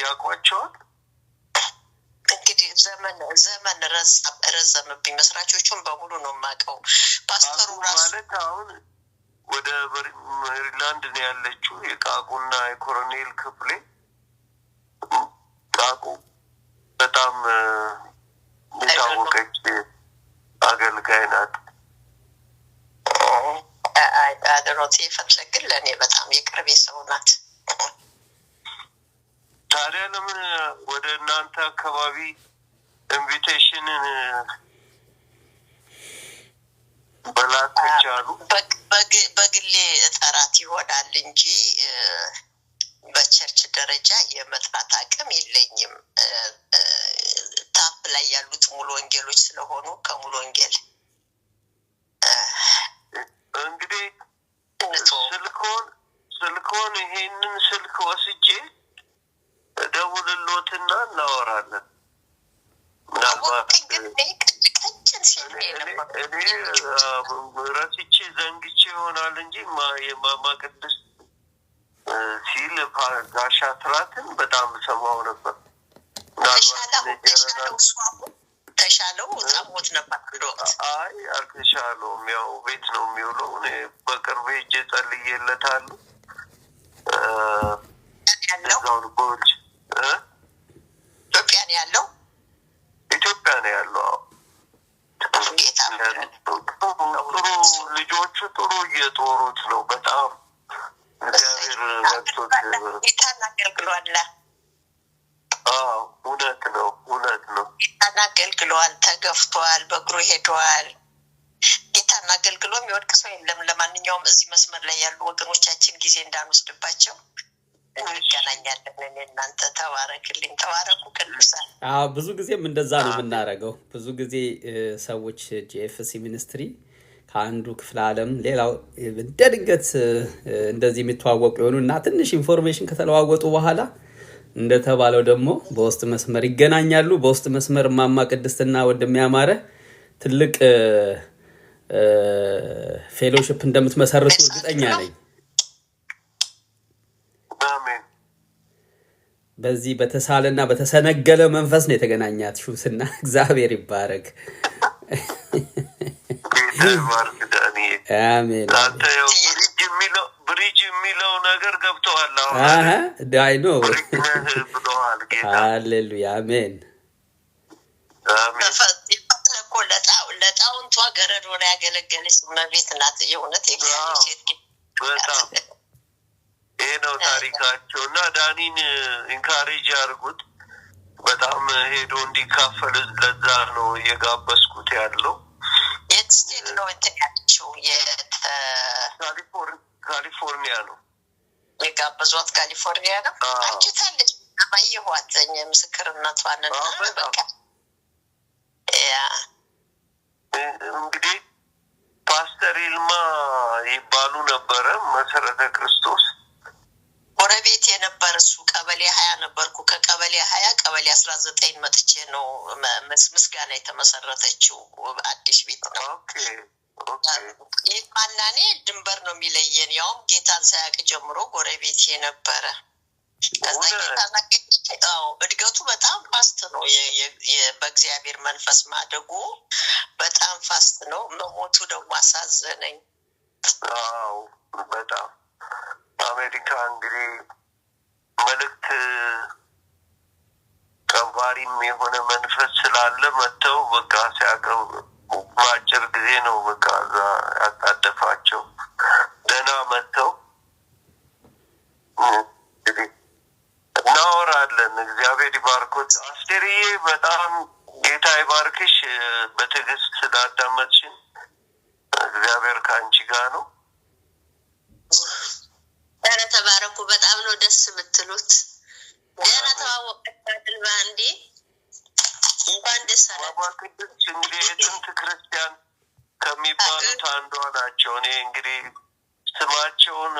ያውቋቸዋል? እንግዲህ ዘመን ረዘምብኝ። መስራቾቹን በሙሉ ነው የማውቀው። ፓስተሩ አቁ ራሱ ማለት አሁን ወደ ሜሪላንድ ነው ያለችው። የቃቁና የኮሎኔል ክፍሌ፣ ቃቁ በጣም የታወቀች አገልጋይ ናት። አድሮት የፈትለ ግን ለእኔ በጣም የቅርቤ ሰው ናት። ታዲያ ለምን ወደ እናንተ አካባቢ invitation ን መላክ ከቻሉ? በግሌ እጠራት ይሆናል እንጂ በ church ደረጃ የመጥራት አቅም የለኝም። Top ላይ ያሉት ሙሉ ወንጌሎች ስለሆኑ ከሙሉ ወንጌል እንግዲህ እንተወው። ስልኮን ይሄንን ስልክ ወስጄ እደውልሎትና እናወራለን። ምናልባት አወቀኝ ግን እኔ ቀጭን ሴት ነው የነበርኩት። እኔ ረስቼ ዘንግቼ ይሆናል እንጂ የማማ ቅድስት ሲል ጋሻ ስራትን በጣም ሰማው ነበር። ምናልባት ተሻለው እነ ተሻለው ጀረናል እሱ አሁን ተሻለው፣ ጣሞት ነበር አንድ ወቅት። አይ፣ አልተሻለውም። ያው ቤት ነው የሚውለው። እኔ በቅርብ ሄጄ ጸልዬለታለሁ። ያለው እዛው ነው በውጭ እ ኢትዮጵያ ነው ያለው። ኢትዮጵያ ነው ያለው። አዎ። ጌታ ጥሩ ልጆቹ ጥሩ እየጦሩት ነው። በጣም እግዚአብሔር ረድቶት። ጌታን አገልግሏል። አዎ፣ እውነት ነው፣ እውነት ነው። ጌታን አገልግሏል። ተገፍቷል። በእግሩ ሄደዋል። ጌታን አገልግሎ የሚወድቅ ሰው የለም። ለማንኛውም እዚህ መስመር ላይ ያሉ ወገኖቻችን ጊዜ እንዳንወስድባቸው እንገናኛለን። እኔ እናንተ ተባረክልኝ፣ ተባረኩ ቅዱሳን። አዎ፣ ብዙ ጊዜም እንደዛ ነው የምናደርገው። ብዙ ጊዜ ሰዎች GFC ministry ከአንዱ ክፍለ ዓለም ሌላው እንደ ድንገት እንደዚህ የሚተዋወቁ የሆኑ እና ትንሽ information ከተለዋወጡ በኋላ እንደተባለው ደግሞ በውስጥ መስመር ይገናኛሉ። በውስጥ መስመር እማማ ቅድስትና ወንድሜ ያማረ ትልቅ fellowship እንደምትመሰርቱ እርግጠኛ ነኝ። አሜን። በዚህ በተሳለና በተሰነገለ መንፈስ ነው የተገናኛችሁትና እግዚአብሔር ይባረክ። ጌታ ይባርክ ዳንኤል። አሜን። አንተ ያው bridge የሚለው ነገር ገብተዋል። አሁን አሀ ዳይ ነው። Bridge ነህ ብለዋል ጌታ። ሃሌሉያ፣ አሜን። አሜን። የፈትለ እኮ ለጣውንቷ ገረድ ሆና ያገለገለች እመቤት ናት። የእውነት የእግዚአብሔር ሴት ግን በጣም ይሄ ነው ታሪካቸው እና ዳኒን encourage ያድርጉት። በጣም ሄዶ እንዲካፈል ለዛ ነው እየጋበዝኩት ያለው። የት state ነው እንትን ያለችው? ካሊፎርኒያ ነው የጋበዟት። ካሊፎርኒያ ነው። አርጅታለች። አየኋት ምስክርነቷን እና በቃ ያ እንግዲህ ፓስተር ይልማ ይባሉ ነበረ። መሰረተ ክርስቶስ ጎረቤት የነበር እሱ ቀበሌ 20 ነበርኩ። ከቀበሌ 20 ቀበሌ 19 መጥቼ ነው ምስጋና የተመሰረተችው አዲስ ቤት ነው። ይልማና እኔ ድንበር ነው የሚለየን። ያውም ጌታን ሳያውቅ ጀምሮ ጎረቤት የነበረ ከዛ ጌታን እድገቱ በጣም fast ነው። በእግዚአብሔር መንፈስ ማደጉ በጣም fast ነው። መሞቱ ደግሞ አሳዘነኝ። አዎ በጣም አሜሪካ እንግዲህ መልእክት ቀባሪም የሆነ መንፈስ ስላለ መጥተው በቃ ሲያቀብ በአጭር ጊዜ ነው በቃ እዛ ያጣደፋቸው። ደህና መጥተው እንግዲህ እናወራለን። እግዚአብሔር ይባርኮት። አስቴርዬ በጣም ጌታ ይባርክሽ። በትዕግስት ስላዳመጥሽን እግዚአብሔር ከአንቺ ጋር ነው። ኧረ ተባረኩ። በጣም ነው ደስ የምትሉት። ደህና ተዋወቃችሁ በአንዴ። እንኳን ደስ አላችሁ። ባባ ቅድስት እንግዲህ የጥንት ክርስቲያን ከሚባሉት አንዷ ናቸው። እኔ እንግዲህ ስማቸውን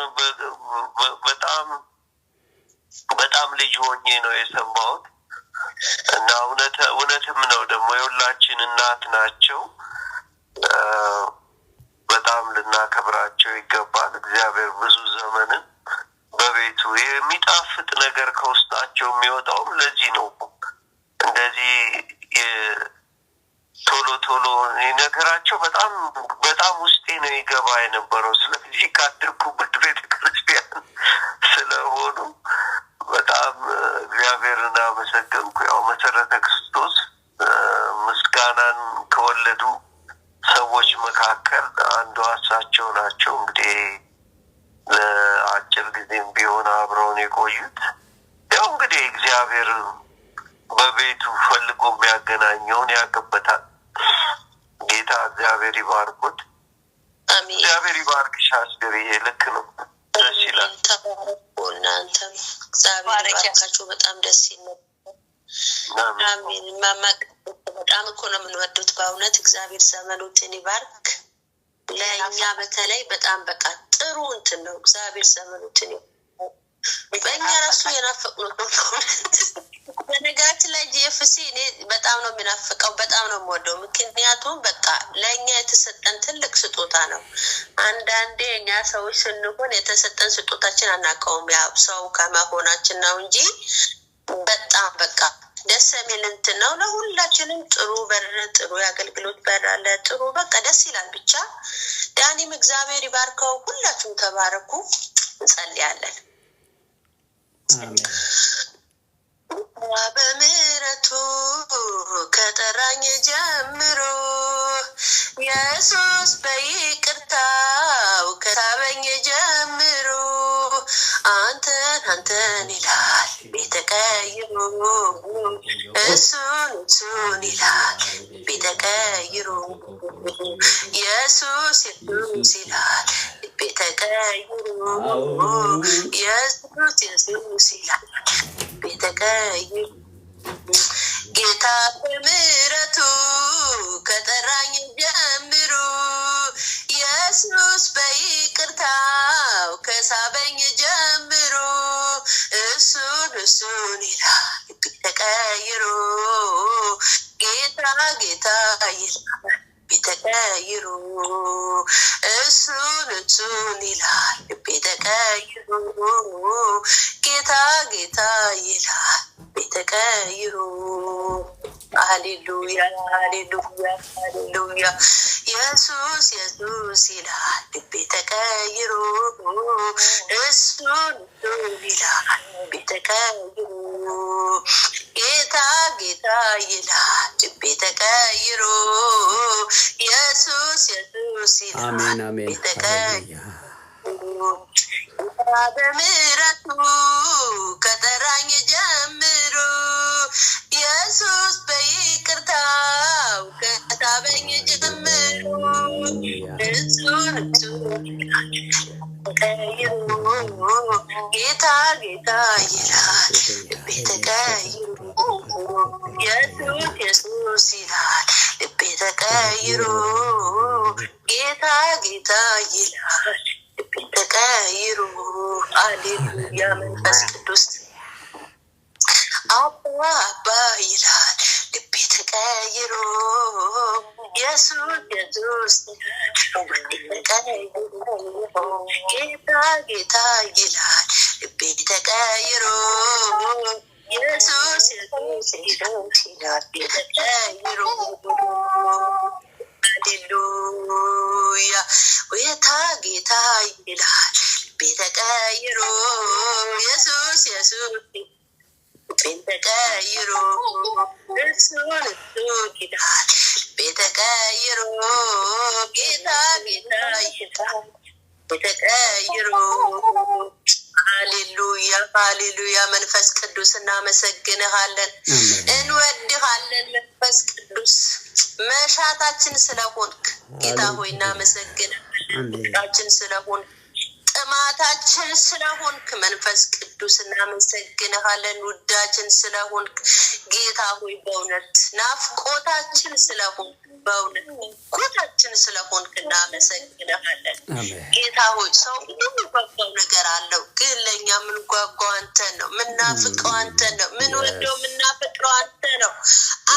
በጣም በጣም ልጅ ሆኜ ነው የሰማሁት እና እውነትም ነው ደግሞ የሁላችን እናት ናቸው። በጣም ልናከብራቸው ይገባል። እግዚአብሔር ብዙ ዘመንን በቤቱ የሚጣፍጥ ነገር ከውስጣቸው የሚወጣውም ለዚህ ነው። እንደዚህ ቶሎ ቶሎ ነገራቸው በጣም በጣም ውስጤ ነው ይገባ የነበረው። ስለዚህ ካደግኩበት ቤተ ክርስቲያን ስለሆኑ በጣም እግዚአብሔርን አመሰገንኩ። ያው መሰረተ ክርስቶስ ምስጋናን ከወለዱ ሰዎች መካከል አንዷ እሳቸው ናቸው። እንግዲህ ለአጭር ጊዜም ቢሆን አብረውን የቆዩት ያው እንግዲህ እግዚአብሔር በቤቱ ፈልጎ የሚያገናኘውን ያውቅበታል። ጌታ እግዚአብሔር ይባርኩት። እግዚአብሔር ይባርክሽ አስቴርዬ። ልክ ነው፣ ደስ ይላል። እናንተም እግዚአብሔር ይባርካችሁ። በጣም ደስ ይላል። አሜን። እማማ በጣም እኮ ነው የምንወዱት በእውነት እግዚአብሔር ዘመኑትን ይባርክ። ለእኛ በተለይ በጣም በቃ ጥሩ እንትን ነው። እግዚአብሔር ዘመኑትን በእኛ ራሱ የናፈቅነው ነው። በነገራችን ላይ GFC እኔ በጣም ነው የሚናፍቀው፣ በጣም ነው የምወደው። ምክንያቱም በቃ ለእኛ የተሰጠን ትልቅ ስጦታ ነው። አንዳንዴ እኛ ሰዎች ስንሆን የተሰጠን ስጦታችን አናውቀውም። ያው ሰው ከመሆናችን ነው እንጂ በጣም በቃ ደስ የሚል እንትን ነው። ለሁላችንም ጥሩ በር፣ ጥሩ የአገልግሎት በር አለ። ጥሩ በቃ ደስ ይላል። ብቻ ዳኒም እግዚአብሔር ይባርከው። ሁላችሁም ተባረኩ። እንጸልያለን። በምሕረቱ ከጠራኝ ጀምሮ ኢየሱስ በይቅርታው ከሳበኝ ጀምሮ አንተን አንተን ይላል ቤተ ቀይሮ እሱን እሱን ይላል ቤተ ቀይሮ ኢየሱስ ኢየሱስ ይላል ቤተ ቀይሮ ኢየሱስ ኢየሱስ ይላል ቤተ ቀይሮ ጌታ በምሕረቱ ከጠራኝ ጀምሮ ኢየሱስ በይቅርታው ከሳበኝ ጀምሮ እሱን እሱን ይላል ተቀይሮ ጌታ ጌታ ይላል ተቀይሮ እሱን እሱን ይላል ልቤ ተቀይሮ ጌታ ጌታ ይላል ልቤ ተቀይሮ። ሃሌሉያ ሃሌሉያ ሃሌሉያ ኢየሱስ ኢየሱስ ይላል ልቤ ተቀይሮ እሱን እሱን ይላል ልቤ ተቀይሮ ጌታ ጌታ ይላል ልቤ ተቀይሮ ኢየሱስ ኢየሱስ ይላል አሜን አሜን። ልቤ ተቀይሮ ሃሌሉያ። በምሕረቱ ከጠራኝ ጀምሮ፣ ኢየሱስ በይቅርታው ከሳበኝ ጀምሮ፣ እሱን እሱ ተቀይሮ፣ ጌታ ጌታ ይላል ልቤ ተቀይሮ፣ ኢየሱስ ኢየሱስ ይላል ልቤ ተቀይሮ፣ ጌታ ጌታ ይላል ልቤ ተቀይሮ። ሃሌሉያ። መንፈስ ቅዱስ፣ አባ አባ ይላል ልቤ ተቀይሮ፣ ኢየሱስ ኢየሱስ ይላል ውስጤ ተቀይሮ፣ ጌታ ጌታ ይላል ልቤ ተቀይሮ፣ ኢየሱስ ኢየሱስ ይላል ልቤ ተቀይሮ። ሃሌሉያ። ጌታ ጌታ ይላል ልቤ ተቀይሮ፣ ኢየሱስ ኢየሱስ ልቤን ተቀይሮ፣ እሱን እሱ ይላል ልቤ ተቀይሮ፣ ጌታ ጌታ ይላል ልቤ ተቀይሮ። ሃሌሉያ፣ ሃሌሉያ። መንፈስ ቅዱስ፣ እናመሰግንሃለን፣ እንወድሃለን። መንፈስ ቅዱስ፣ መሻታችን ስለሆንክ ጌታ ሆይ እናመሰግንሃለን። ፍቅራችን ስለሆንክ፣ ጥማታችን ስለሆንክ መንፈስ ቅዱስ እናመሰግንሃለን። ውዳችን ስለሆንክ ጌታ ሆይ፣ በእውነት ናፍቆታችን ስለሆንክ፣ በእውነት ጉጉታችን ስለሆንክ እናመሰግንሃለን። ጌታ ሆይ፣ ሰው ሁሉ የሚጓጓው ነገር አለው፣ ግን ለእኛ የምንጓጓው አንተን ነው። የምናፍቀው አንተን ነው። የምንወደው የምናፈቅረው አንተ ነው።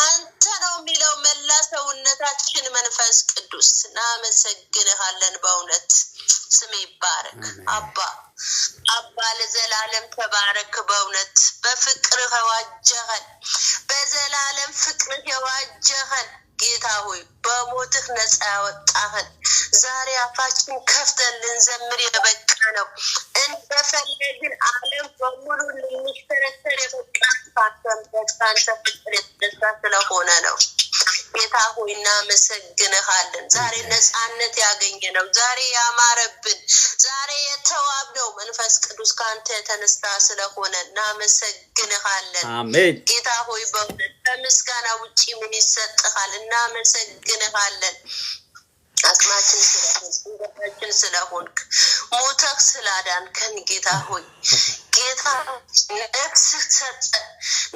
አንተ ነው የሚለው መላ ሰውነታችን። መንፈስ ቅዱስ፣ እናመሰግንሃለን። በእውነት ስም ይባረክ። አባ አባ፣ ለዘላለም ተባረክ። በእውነት በፍቅርህ የዋጀኸን፣ በዘላለም ፍቅርህ የዋጀኸን ጌታ ሆይ፣ በሞትህ ነፃ ያወጣህን፣ ዛሬ አፋችን ከፍተን ልንዘምር የበቃ ነው። እንደፈለግን ዓለም በሙሉ ልንሽከረከር የበቃ ካንተ ፍቅር የተነሳ ስለሆነ ነው። ጌታ ሆይ፣ እናመሰግንሃለን። ዛሬ ነፃነት ያገኘ ነው። ዛሬ ያማረብን፣ ዛሬ የተዋብነው መንፈስ ቅዱስ ከአንተ የተነሳ ስለሆነ እናመሰግንሃለን። አሜን። ጌታ ሆይ፣ በእውነት ከምስጋና ውጪ ምን ይሰጥሃል? እናመሰግንሃለን። አቅማችን ስለሆንክ፣ ጉልበታችን ስለሆንክ፣ ሞተህ ስላዳንከን ጌታ ሆይ፣ ጌታ ነፍስ ሰጠ።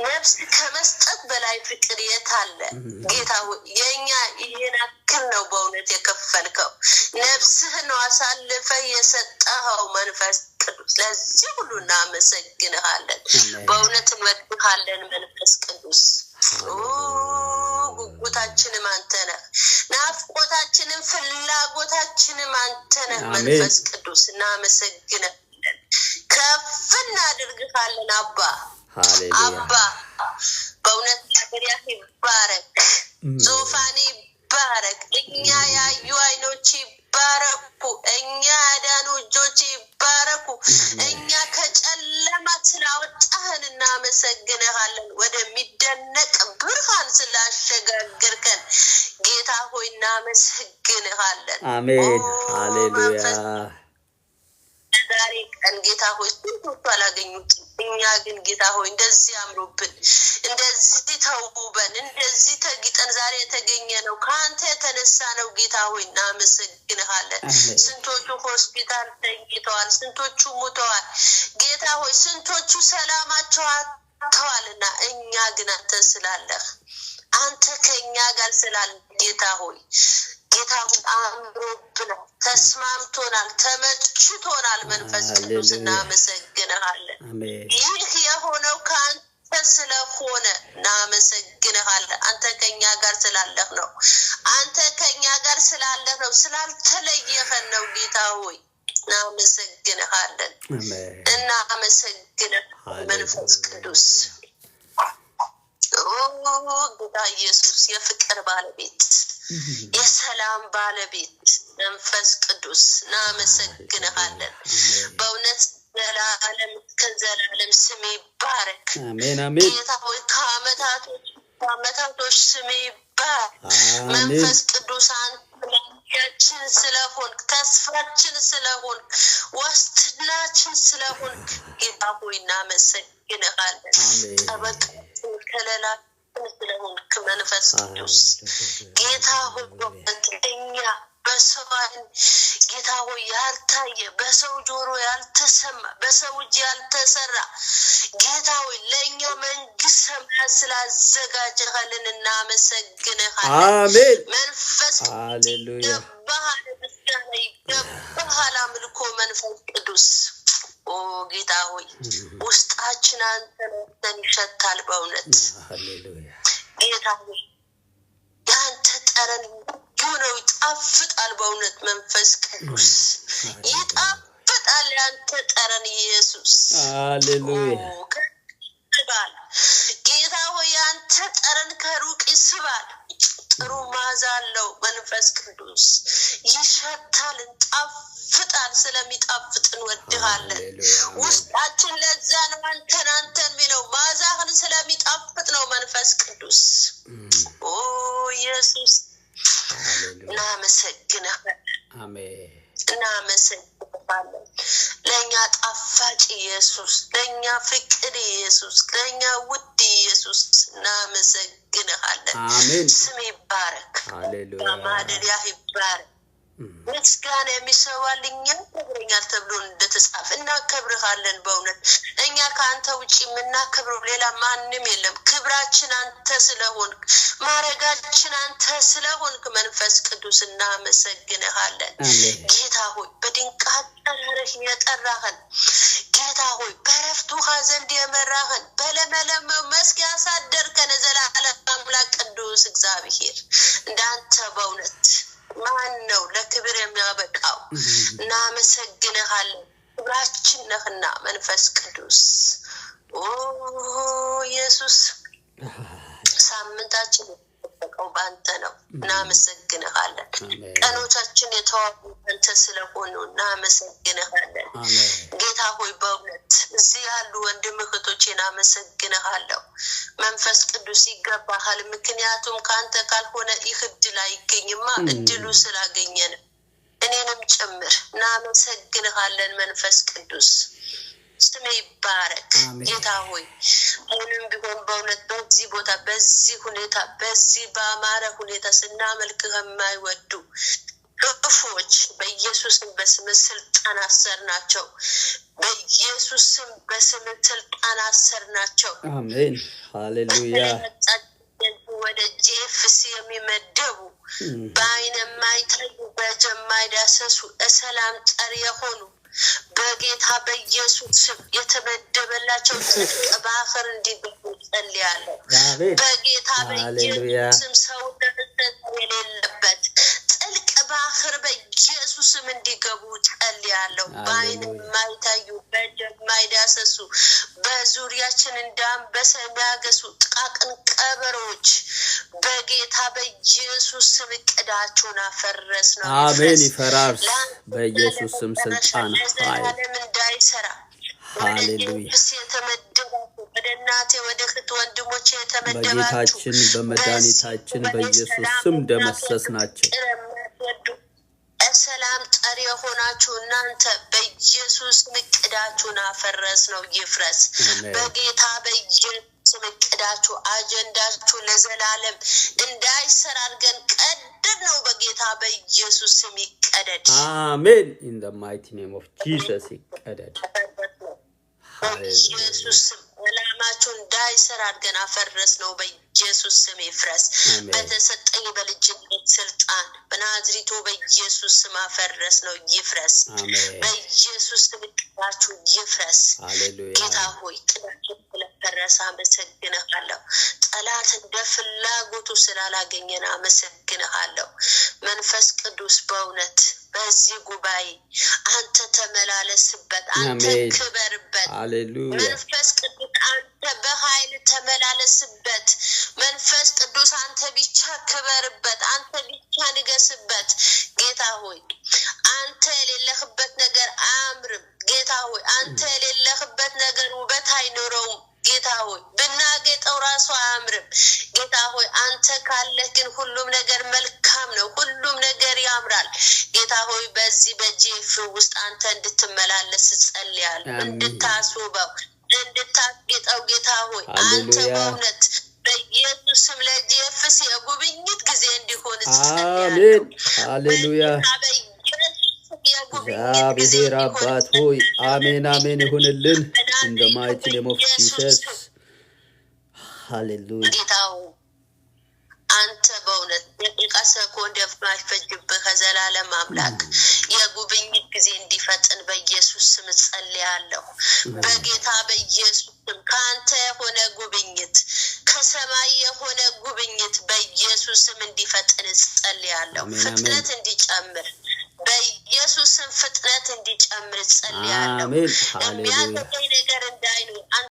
ነፍስ ከመስጠት በላይ ፍቅር የት አለ? ጌታ ሆይ፣ የእኛ ይህን ያክል ነው በእውነት የከፈልከው። ነፍስህን ነው አሳልፈህ የሰጠኸው መንፈስ ቅዱስ። ለዚህ ሁሉ እናመሰግንሃለን። በእውነት እንወድሃለን መንፈስ ቅዱስ። ጉጉታችንም አንተ ነህ፣ ናፍቆታችንም ፍላጎታችንም አንተ ነህ። መንፈስ ቅዱስ፣ እናመሰግንሃለን፣ ከፍ እናደርግሃለን። አባ አባ፣ በእውነት ማደሪያህ ይባረክ፣ ዙፋን ይባረክ። እኛ ያዩ አይኖች ይባረኩ፣ እኛ ያዳኑ እጆች ይባረኩ። እኛ ከጨለማ ስላወጣህን እናመሰግንሃለን። ወደሚደነቅ ብርሃን ስላሸጋገርከን ጌታ ሆይ እናመሰግንሃለን። አሜን። ሃሌሉያ። ዛሬ ቀን ጌታ ሆይ ስንቶቹ አላገኙትም። እኛ ግን ጌታ ሆይ እንደዚህ አምሮብን፣ እንደዚህ ተውበን፣ እንደዚህ ተጊጠን ዛሬ የተገኘ ነው ከአንተ የተነሳ ነው። ጌታ ሆይ እናመሰግንሃለን። ስንቶቹ ሆስፒታል ተኝተዋል፣ ስንቶቹ ሙተዋል። ጌታ ሆይ፣ ስንቶቹ ሰላማቸው አጥተዋልና እኛ ግን አንተ ስላለህ፣ አንተ ከእኛ ጋር ስላለ ጌታ ሆይ፣ ጌታ ሆይ አምሮብናል፣ ተስማምቶናል፣ ተመችቶናል። መንፈስ ቅዱስ፣ እናመሰግንሃለን። ይህ የሆነው ከአንተ ስለሆነ እናመሰግንሃለን። አንተ ከኛ ጋር ስላለህ ነው። አንተ ከኛ ጋር ስላለህ ነው፣ ስላልተለየኸን ነው። ጌታ ሆይ እናመሰግንሃለን፣ እናመሰግንሃለን መንፈስ ቅዱስ። ጌታ ኢየሱስ፣ የፍቅር ባለቤት፣ የሰላም ባለቤት መንፈስ ቅዱስ፣ እናመሰግንሃለን። በእውነት ዘላለም ከዘላለም ስም ይባረክ። አሜን አሜን። ጌታ ሆይ፣ ከአመታቶች ከአመታቶች ስም ይባረክ። መንፈስ ቅዱስ፣ አንተ መንገዳችን ስለሆንክ፣ ተስፋችን ስለሆንክ፣ ዋስትናችን ስለሆንክ ጌታ ሆይ እናመሰግንሃለን። ጠበቃችን፣ ከለላችን ስለሆንክ መንፈስ ቅዱስ ጌታ ሆይ እኛ በሰው ዓይን ጌታ ሆይ ያልታየ፣ በሰው ጆሮ ያልተሰማ፣ በሰው እጅ ያልተሰራ ጌታ ሆይ ለእኛ መንግስት ሰማያት ስላዘጋጀህልን እናመሰግንሃለን። አሜን። መንፈስ ሃሌሉያ። ይገባሃል፣ ምስጋና ይገባሃል፣ አምልኮ መንፈስ ቅዱስ። ኦ ጌታ ሆይ ውስጣችን አንተን አንተን ይሸታል። በእውነት ሃሌሉያ። ጌታ ሆይ የአንተ ጠረን ልዩ ነው፣ ይጣፍጣል። በእውነት መንፈስ ቅዱስ ይጣፍጣል የአንተ ጠረን ኢየሱስ። ሃሌሉያ። ይስባል ጌታ ሆይ የአንተ ጠረን ከሩቅ ይስባል። ጥሩ መዓዛ አለው መንፈስ ቅዱስ ይሸታል፣ እንጣፍጣል። ስለሚጣፍጥ እንወድሃለን። ሃሌሉያ። ውስጣችን ለዛ ነው አንተን አንተን የሚለው፣ መዓዛህን ስለሚጣፍጥ ነው መንፈስ ቅዱስ። ኦ ኢየሱስ ሃሌሉያ። እናመሰግንሃለን፣ አሜን። እናመሰግንሃለን። ለእኛ ጣፋጭ ኢየሱስ፣ ለእኛ ፍቅር ኢየሱስ፣ ለእኛ ውድ ኢየሱስ እናመሰግንሃለን። አሜን። ስም ይባረክ፣ ሃሌሉያ። ማደሪያህ ይባረክ። ምስጋና የሚሰዋልኝ ያከብረኛል ተብሎ እንደተጻፈ እናከብርሃለን። በእውነት እኛ ከአንተ ውጭ የምናከብረው ሌላ ማንም የለም። ክብራችን አንተ ስለሆንክ፣ ማረጋችን አንተ ስለሆንክ መንፈስ ቅዱስ እናመሰግንሃለን። አሜን። ጌታ ሆይ በድንቅ አጠራርህ የጠራህን ጌታ ሆይ በረፍት ውሃ ዘንድ የመራህን፣ በለመለመ መስክ ያሳደርከን የዘላለም አምላክ ቅዱስ እግዚአብሔር እንዳንተ በእውነት ማን ነው ለክብር የሚያበቃው? እናመሰግንሃለን። ክብራችን ነህና መንፈስ ቅዱስ። ኦ ኢየሱስ ሳምንታችን የተጠበቀው በአንተ ነው። እናመሰግንሃለን። አሜን። ቀኖቻችን የተዋቡ አንተ ስለሆኑ እናመሰግንሃለን። አሜን። ጌታ ሆይ በእውነት እዚህ ያሉ ወንድም እህቶቼን አመሰግንሃለሁ። መንፈስ ቅዱስ ይገባሃል። ምክንያቱም ከአንተ ካልሆነ ይህ እድል አይገኝማ። እድሉ ስላገኘን እኔንም ጭምር እናመሰግንሃለን። መንፈስ ቅዱስ ስም ይባረክ። አሜን። ጌታ ሆይ አሁንም ቢሆን በእውነት በዚህ ቦታ፣ በዚህ ሁኔታ፣ በዚህ በአማረ ሁኔታ ስናመልክህ የማይወዱ ክፉዎች በኢየሱስም በስም ስልጣን አሰር ናቸው። በኢየሱስም በስም ስልጣን አሰር ናቸው። አሜን። ሃሌሉያ። ወደ ጄፍሲ የሚመደቡ፣ በአይን የማይታዩ፣ በእጅ የማይዳሰሱ፣ ሰላም ጠር የሆኑ በጌታ በኢየሱስ ስም የተመደበላቸው ጥልቅ ባህር እንዲገቡ ጸልያለሁ። አሜን። በጌታ ሃሌሉያ። በኢየሱስ ስም ሰው የሌለበት ጥልቅ ባህር በኢየሱስ ስም እንዲገቡ ጸልያለሁ። በአይን ሃሌሉያ። የማይታዩ፣ በእጅ የማይዳሰሱ፣ በዙሪያችን እንደ አንበሳ የሚያገሱ ጥቃቅን ቀበሮች በጌታ በኢየሱስ ስም እቅዳቸውን አፈረስ ነው። አሜን። ይፍረስ። ይፈራርስ ለአንተ በኢየሱስ ስም ስልጣን ኃይል። ለዘላለም እንዳይሰራ ወደ ሃሌሉያ። ጄፍስ የተመደባችሁ፣ ወደ እናቴ፣ ወደ እህት ወንድሞቼ የተመደባችሁ በጌታችን በመድኃኒታችን በኢየሱስ ስም ደመሰስናቸው። ሰላም ጠሪ የሆናችሁ እናንተ በኢየሱስ እቅዳችሁን አፈረስ ነው፣ ይፍረስ። አሜን። በጌታ በኢየሱስ እቅዳችሁ አጀንዳችሁ ለዘላለም እንዳይሰራ አድርገን ቀድድ ነው። በጌታ በኢየሱስ ስም ይቀደድ። አሜን። In the mighty name of Jesus ይቀደድ። በኢየሱስ ስም ዓላማችሁ እንዳይሰራ አድርገን አፈረስ ነው። በኢየሱስ ስም ይፍረስ። አሜን። በተሰጠኝ በልጅነት ስልጣን በናዝሪቱ በኢየሱስ ስም አፈረስ ነው፣ ይፍረስ። አሜን። በኢየሱስ ስም እቅዳችሁ ይፍረስ። ሃሌሉያ። ጌታ ሆይ ጥላችን ስለፈረሰ አመሰግንሃለሁ። ጠላት እንደ ፍላጎቱ ስላላገኘን አመሰግንሃለሁ። መንፈስ ቅዱስ በእውነት በዚህ ጉባኤ አንተ ተመላለስበት፣ አንተ አሜን። ክበርበት። ሃሌሉያ። መንፈስ ቅዱስ አንተ በኃይል ተመላለስበት። መንፈስ ቅዱስ አንተ ብቻ ክበርበት፣ አንተ ብቻ ንገስበት። ጌታ ሆይ አንተ የሌለህበት ነገር አያምርም። ጌታ ሆይ አንተ የሌለህበት ነገር ውበት አይኖረውም። ጌታ ጌታ ሆይ ብናጌጠው ራሱ አያምርም። ጌታ ሆይ አንተ ካለህ ግን ሁሉም ነገር መልካም ነው። ሁሉም ነገር ያምራል። ጌታ ሆይ በዚህ በጄፍ ውስጥ አንተ እንድትመላለስ እጸልያለሁ። አሜን። እንድታስውበው፣ እንድታስጌጠው ጌታ ሆይ አንተ ሃሌሉያ። በእውነት በኢየሱስ ስም ለጄፍስ የጉብኝት ጊዜ እንዲሆን እጸልያለሁ። አሜን። ሃሌሉያ። በጌታ በኢየሱስ ስም የጉብኝት ጊዜ እግዚአብሔር እንዲሆን አባት ሆይ እጸልያለሁ። አሜን አሜን ይሁንልን። In the በናዝሬቱ mighty name of በኢየሱስ Jesus. ስም ሃሌሉያ። ጌታ ሆይ አንተ በእውነት ደቂቃ ሰኮንድ የማይፈጅብህ ከዘላለም አምላክ የጉብኝት ጊዜ እንዲፈጥን በኢየሱስ ስም እጸልያለሁ። በጌታ በኢየሱስ ስም ከአንተ የሆነ ጉብኝት፣ ከሰማይ የሆነ ጉብኝት በኢየሱስ ስም እንዲፈጥን እጸልያለሁ። አሜን አሜን። ፍጥነት እንዲጨምር፣ በኢየሱስ ስም ፍጥነት እንዲጨምር እጸልያለሁ። አሜን። ሃሌሉያ። የሚያዘገይ ነገር እንዳይኖር አንተ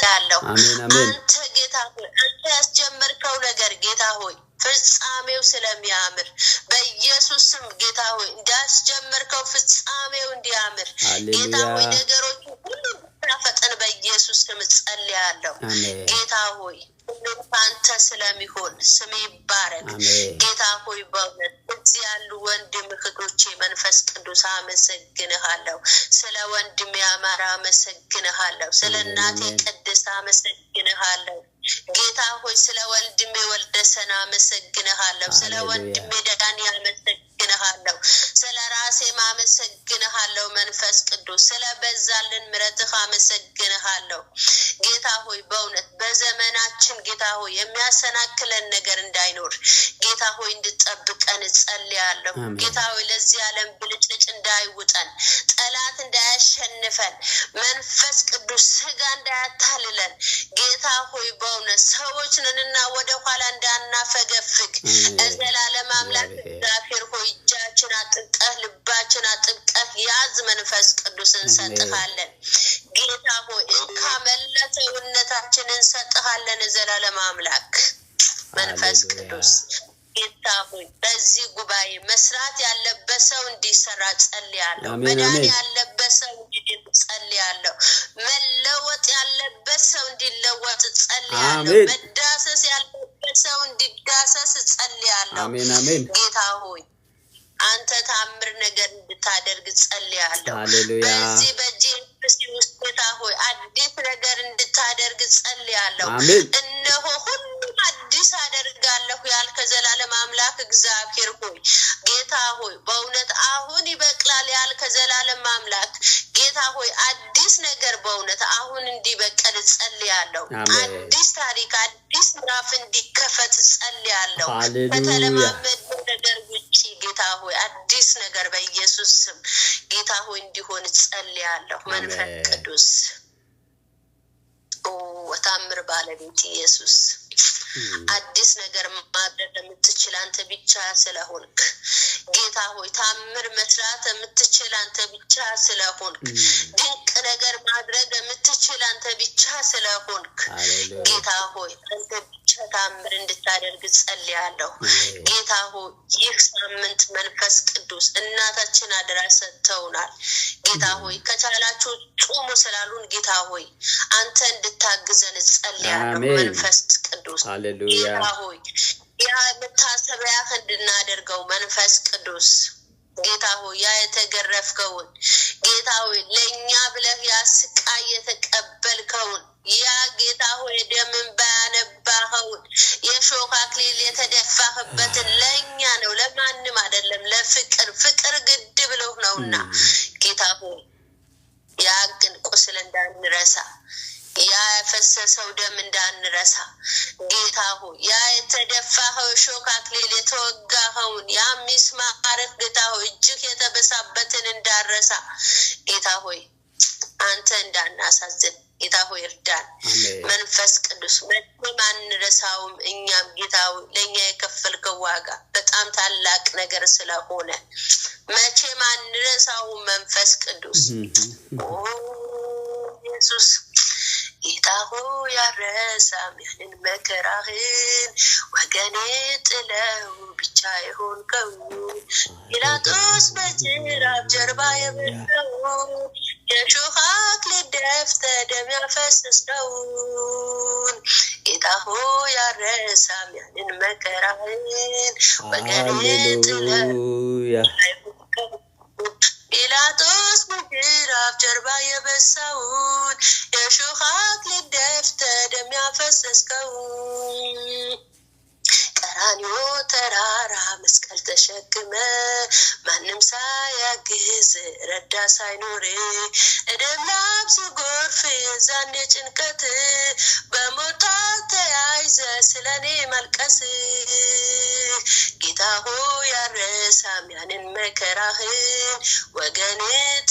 ያለው አሜን አሜን። አንተ ጌታ ሆይ አንተ ያስጀመርከው ነገር ጌታ ሆይ ፍጻሜው ስለሚያምር በኢየሱስ ስም ጌታ ሆይ እንዳስጀመርከው ፍጻሜው እንዲያምር ጌታ ሃሌሉያ። ሆይ ነገሮቹ ሁሉ እንድታፈጥን በኢየሱስ ስም እጸልያለሁ። አሜን ጌታ ሆይ ሁሉም ከአንተ ስለሚሆን ስም ይባረክ። አሜን። ጌታ ሆይ በእውነት እዚህ ያሉ ወንድም እህቶቼ መንፈስ ቅዱስ አመሰግንሃለሁ። ስለ ወንድሜ አማራ አመሰግንሃለሁ። ስለ አሜን እናቴ አሜን። ቅድስት አመሰግንሃለሁ። ጌታ ሆይ ስለ ወንድሜ ወልደሰን አመሰግንሃለሁ። ስለ ሃሌሉያ። ወንድሜ ዳኒ አመሰግንሃለሁ። ስለ ራሴም አመሰግንሃለሁ። መንፈስ ቅዱስ ስለ በዛልን ምሕረትህ አመሰግንሃለሁ። ጌታ ሆይ በእውነት በዘመናችን ጌታ ሆይ የሚያሰናክለን ነገር እንዳይኖር ጌታ ሆይ እንድጠብቀን እጸልያለሁ። አሜን። ጌታ ሆይ ለዚህ ዓለም ብልጭልጭ እንዳይውጠን፣ ጠላት እንዳያሸንፈን፣ መንፈስ ቅዱስ ስጋ እንዳያታልለን ጌታ ሆይ በእውነት ሰዎች ነንና ወደ ኋላ እንዳናፈገፍግ አሜን። ዘላለም አምላክ እግዚአብሔር እግዚአብሔር ሆይ እጃችን አጥብቀህ ልባችን አጥብቀህ ያዝ። መንፈስ ቅዱስ አሜን። እንሰጥሃለን። ጌታ ሆይ እንካ መላ ሰውነታችን እንሰጥሃለን። ዘላለም አምላክ መንፈስ ሃሌሉያ። ቅዱስ ጌታ ሆይ በዚህ ጉባኤ መስራት ያለበት ሰው እንዲሰራ ጸልያለሁ። አሜን መዳን አሜን። ያለበት ሰው እንዲድን ጸልያለሁ። መለወጥ ያለበት ሰው እንዲለወጥ ጸልያለሁ። አሜን መዳሰስ ያለበት ሰው እንዲዳሰስ ጸልያለሁ። አሜን አሜን። ጌታ ሆይ አንተ ታምር ነገር እንድታደርግ ጸልያለሁ። ሃሌሉያ። በዚህ በጄፍሲ ውስጥ ጌታ ሆይ አዲስ ነገር እንድታደርግ ጸልያለሁ። አሜን። እነሆ ሁሉም አዲስ አደርጋለሁ ያልከ ዘላለም አምላክ እግዚአብሔር ሆይ ጌታ ሆይ በእውነት አሁን ይበቅላል ያልከ ዘላለም አምላክ ጌታ ሆይ አዲስ ነገር በእውነት አሁን እንዲበቅል ጸልያለሁ። አሜን። አዲስ ታሪክ፣ አዲስ ምዕራፍ እንዲከፈት ጸልያለሁ። ሃሌሉያ። ከተለማመድነው ነገር ውጪ ጌታ ሆይ አዲስ ነገር በኢየሱስ ስም ጌታ ሆይ እንዲሆን ጸልያለሁ። መንፈስ አሜን። ቅዱስ ኦ ታምር ባለቤት ኢየሱስ አዲስ ነገር ማድረግ የምትችል አንተ ብቻ ስለሆንክ ጌታ ሆይ ታምር መስራት የምትችል አንተ ብቻ ስለሆንክ ድንቅ ነገር ማድረግ የምትችል አንተ ብቻ ስለሆንክ ሃሌሉያ። ጌታ ሆይ አንተ ብቻ ታምር እንድታደርግ ጸልያለሁ። አሜን። ጌታ ሆይ ይህ ሳምንት መንፈስ ቅዱስ እናታችን አደራ ሰጥተውናል። ጌታ ሆይ ከቻላችሁ ጹሙ ስላሉን ጌታ ሆይ አንተ እንድታግዘን እጸልያለሁ። አሜን። መንፈስ ቅዱስ ሃሌሉያ። ጌታ ሆይ ያ መታሰቢያህ እንድናደርገው መንፈስ ቅዱስ ጌታ ሆይ ያ የተገረፍከውን ጌታ ሆይ ለእኛ ብለህ ያ ስቃይ የተቀበልከውን ያ ጌታ ሆይ ደም እንባ ያነባኸውን የሾህ አክሊል የተደፋህበትን ለእኛ ነው፣ ለማንም አይደለም። ለፍቅር ፍቅር ግድ ብሎህ ነውና ጌታ ሆይ ያ ግን ቁስል እንዳንረሳ፣ ያ የፈሰሰው ደም እንዳንረሳ ጌታ ሆይ ያ የተደፋኸው የሾህ አክሊል የተወጋኸውን ያ ሚስማርህ ጌታ ሆይ እጅግ የተበሳበትን እንዳንረሳ ጌታ ሆይ አንተ እንዳናሳዝን ጌታ ሆይ እርዳን። አሜን። መንፈስ ቅዱስ መቼም አንረሳውም። እኛም ጌታ ሆይ ለእኛ የከፈልከው ዋጋ በጣም ታላቅ ነገር ስለሆነ መቼም አንረሳውም። መንፈስ ቅዱስ ኦ ኢየሱስ ጌታ ሆይ አልረሳም ያንን መከራህን፣ ወገኔ ጥለው ብቻ የሆንከው፣ ጲላጦስ በጅራፍ ጀርባ የመታው፣ የሾህ አክሊል ደፍተህ ደም ያፈሰስከውን ጌታ ሆይ አልረሳም ያንን መከራህን ወገን ጥለህ ሃሌሉያ። ጲላጦስ በጅራፍ ጀርባ የበሳውን የሾህ አክሊል ደፍተህ ደም ያፈሰስከውን ቀራንዮ ተራራ መስቀል ተሸክመ ማንም ሳያግዝ ረዳ ሳይኖር ደም ላብ ሲጎርፍ የዛኔ ጭንቀት በሞት ተያይዘ ስለኔ መልቀስ ጌታ ሆይ አልረሳም ያንን መከራህን ወገን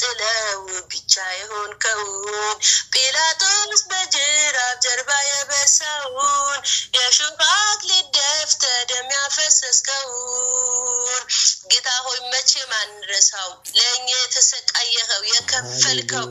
ጥለው ብቻ የሆንከውን ጲላጦስ በጅራፍ ጀርባ የበሳውን የሾህ አክሊል ደፍተህ ደም ያፈሰስከውን ጌታ ሆይ መቼም አንረሳው። ለእኛ የተሰቃየኸው የከፈልከው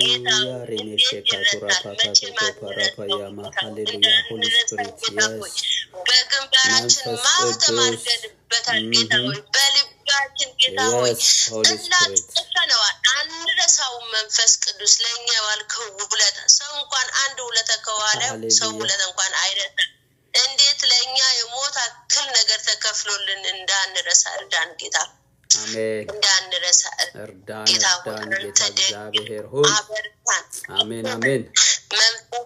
ጌታ ሃሌሉያ። ሆይ ሬኔ እንዴት ሼካቱራ ይረሳል? ፓካቶ መቼም ፓራፓ አንረሳው ያማ ጌታ ሆይ ሃሌሉያ። ሆሊ እንዳንረሳው ስፒሪት ጌታ ሆይ የስ በግንባራችን መንፈስ ማህተም ቅዱስ አድርገንበታል። ጌታ ሆይ በልባችን ጌታ ሆይ የስ ሆሊ ጽላት ስፒሪት ጽፈነዋል። አንረሳውም። መንፈስ ቅዱስ ለእኛ የዋልከው ውለታ ሰው እንኳን አንድ ውለታ ከዋለ ሰው ሃሌሉያ። ውለታ እንኳን አይረሳም። እንዴት ለእኛ የሞት አክል ነገር ተከፍሎልን እንዳንረሳ እርዳን ጌታ፣ አሜን። እንዳንረሳ እርዳን ጌታ ሆይ እርዳን አንተ ጌታ ደግ እግዚአብሔር ሆይ አበርታን፣ አሜን አሜን። መንፈስ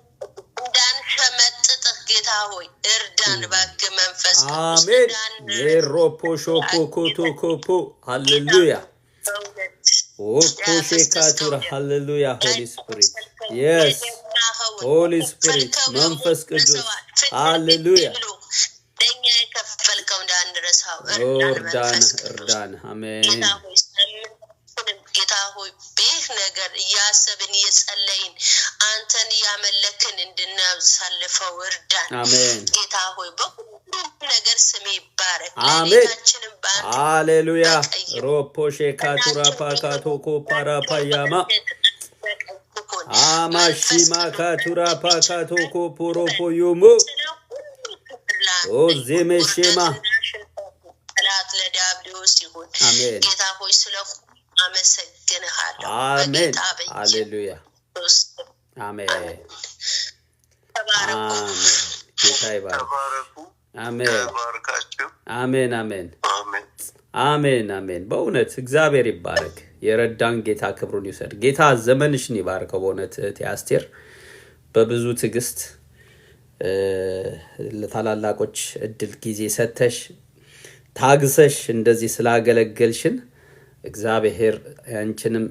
እንዳንሸመጥጥህ ጌታ ሆይ እርዳን እባክህ መንፈስ ቅዱስ አሜን። እንዳንረሳ ሜሮፖ ሾፖ ኮቶ ኮፖ ሃሌሉያ። በእውነት ኦፖ ሼካቱራ ሃሌሉያ። Holy Spirit yes Holy Spirit መንፈስ ቅዱስ ሃሌሉያ። ለእኛ የከፈልከው እንዳንረሳው ኦ እርዳን እርዳን መንፈስ ቅዱስ እርዳን። አሜን ጌታ ሆይ ሳምንቱንም ጌታ ሆይ ይህ ነገር እያሰብን እየጸለይን አንተን እያመለክን እንድናሳልፈው እርዳን። አሜን ጌታ ሆይ በሁሉም ነገር ስም ይባረክ። አሜን። ለቤታችንም በአንተ ሃሌሉያ። ተቀይሮ ሮፖ ሼካቱራ ፓካቶ ኮፓራፓ ያማ አማሺማ ካቱራ ፓካቶ ኮፖሮፖ ዮሞ ኦዜሜሼማ ጠላት ለዲያብሎስ ይሁን። አሜን ጌታ ሆይ ስለ ሁሉ አመሰግንሃለሁ። አሜን። በጌታ በኢየሱስ ሃሌሉያ ስም አሜን ተባረኩ። አሜን። ጌታ ይባርክ። ተባረኩ። አሜን ተባርካችሁ። አሜን አሜን አሜን። አሜን አሜን። በእውነት እግዚአብሔር ይባረክ። የረዳን ጌታ ክብሩን ይውሰድ። ጌታ ዘመንሽን ይባርከው። በእውነት እህቴ አስቴር በብዙ ትዕግስት ለታላላቆች እድል ጊዜ ሰተሽ ታግሰሽ እንደዚህ ስላገለገልሽን እግዚአብሔር ያንቺንም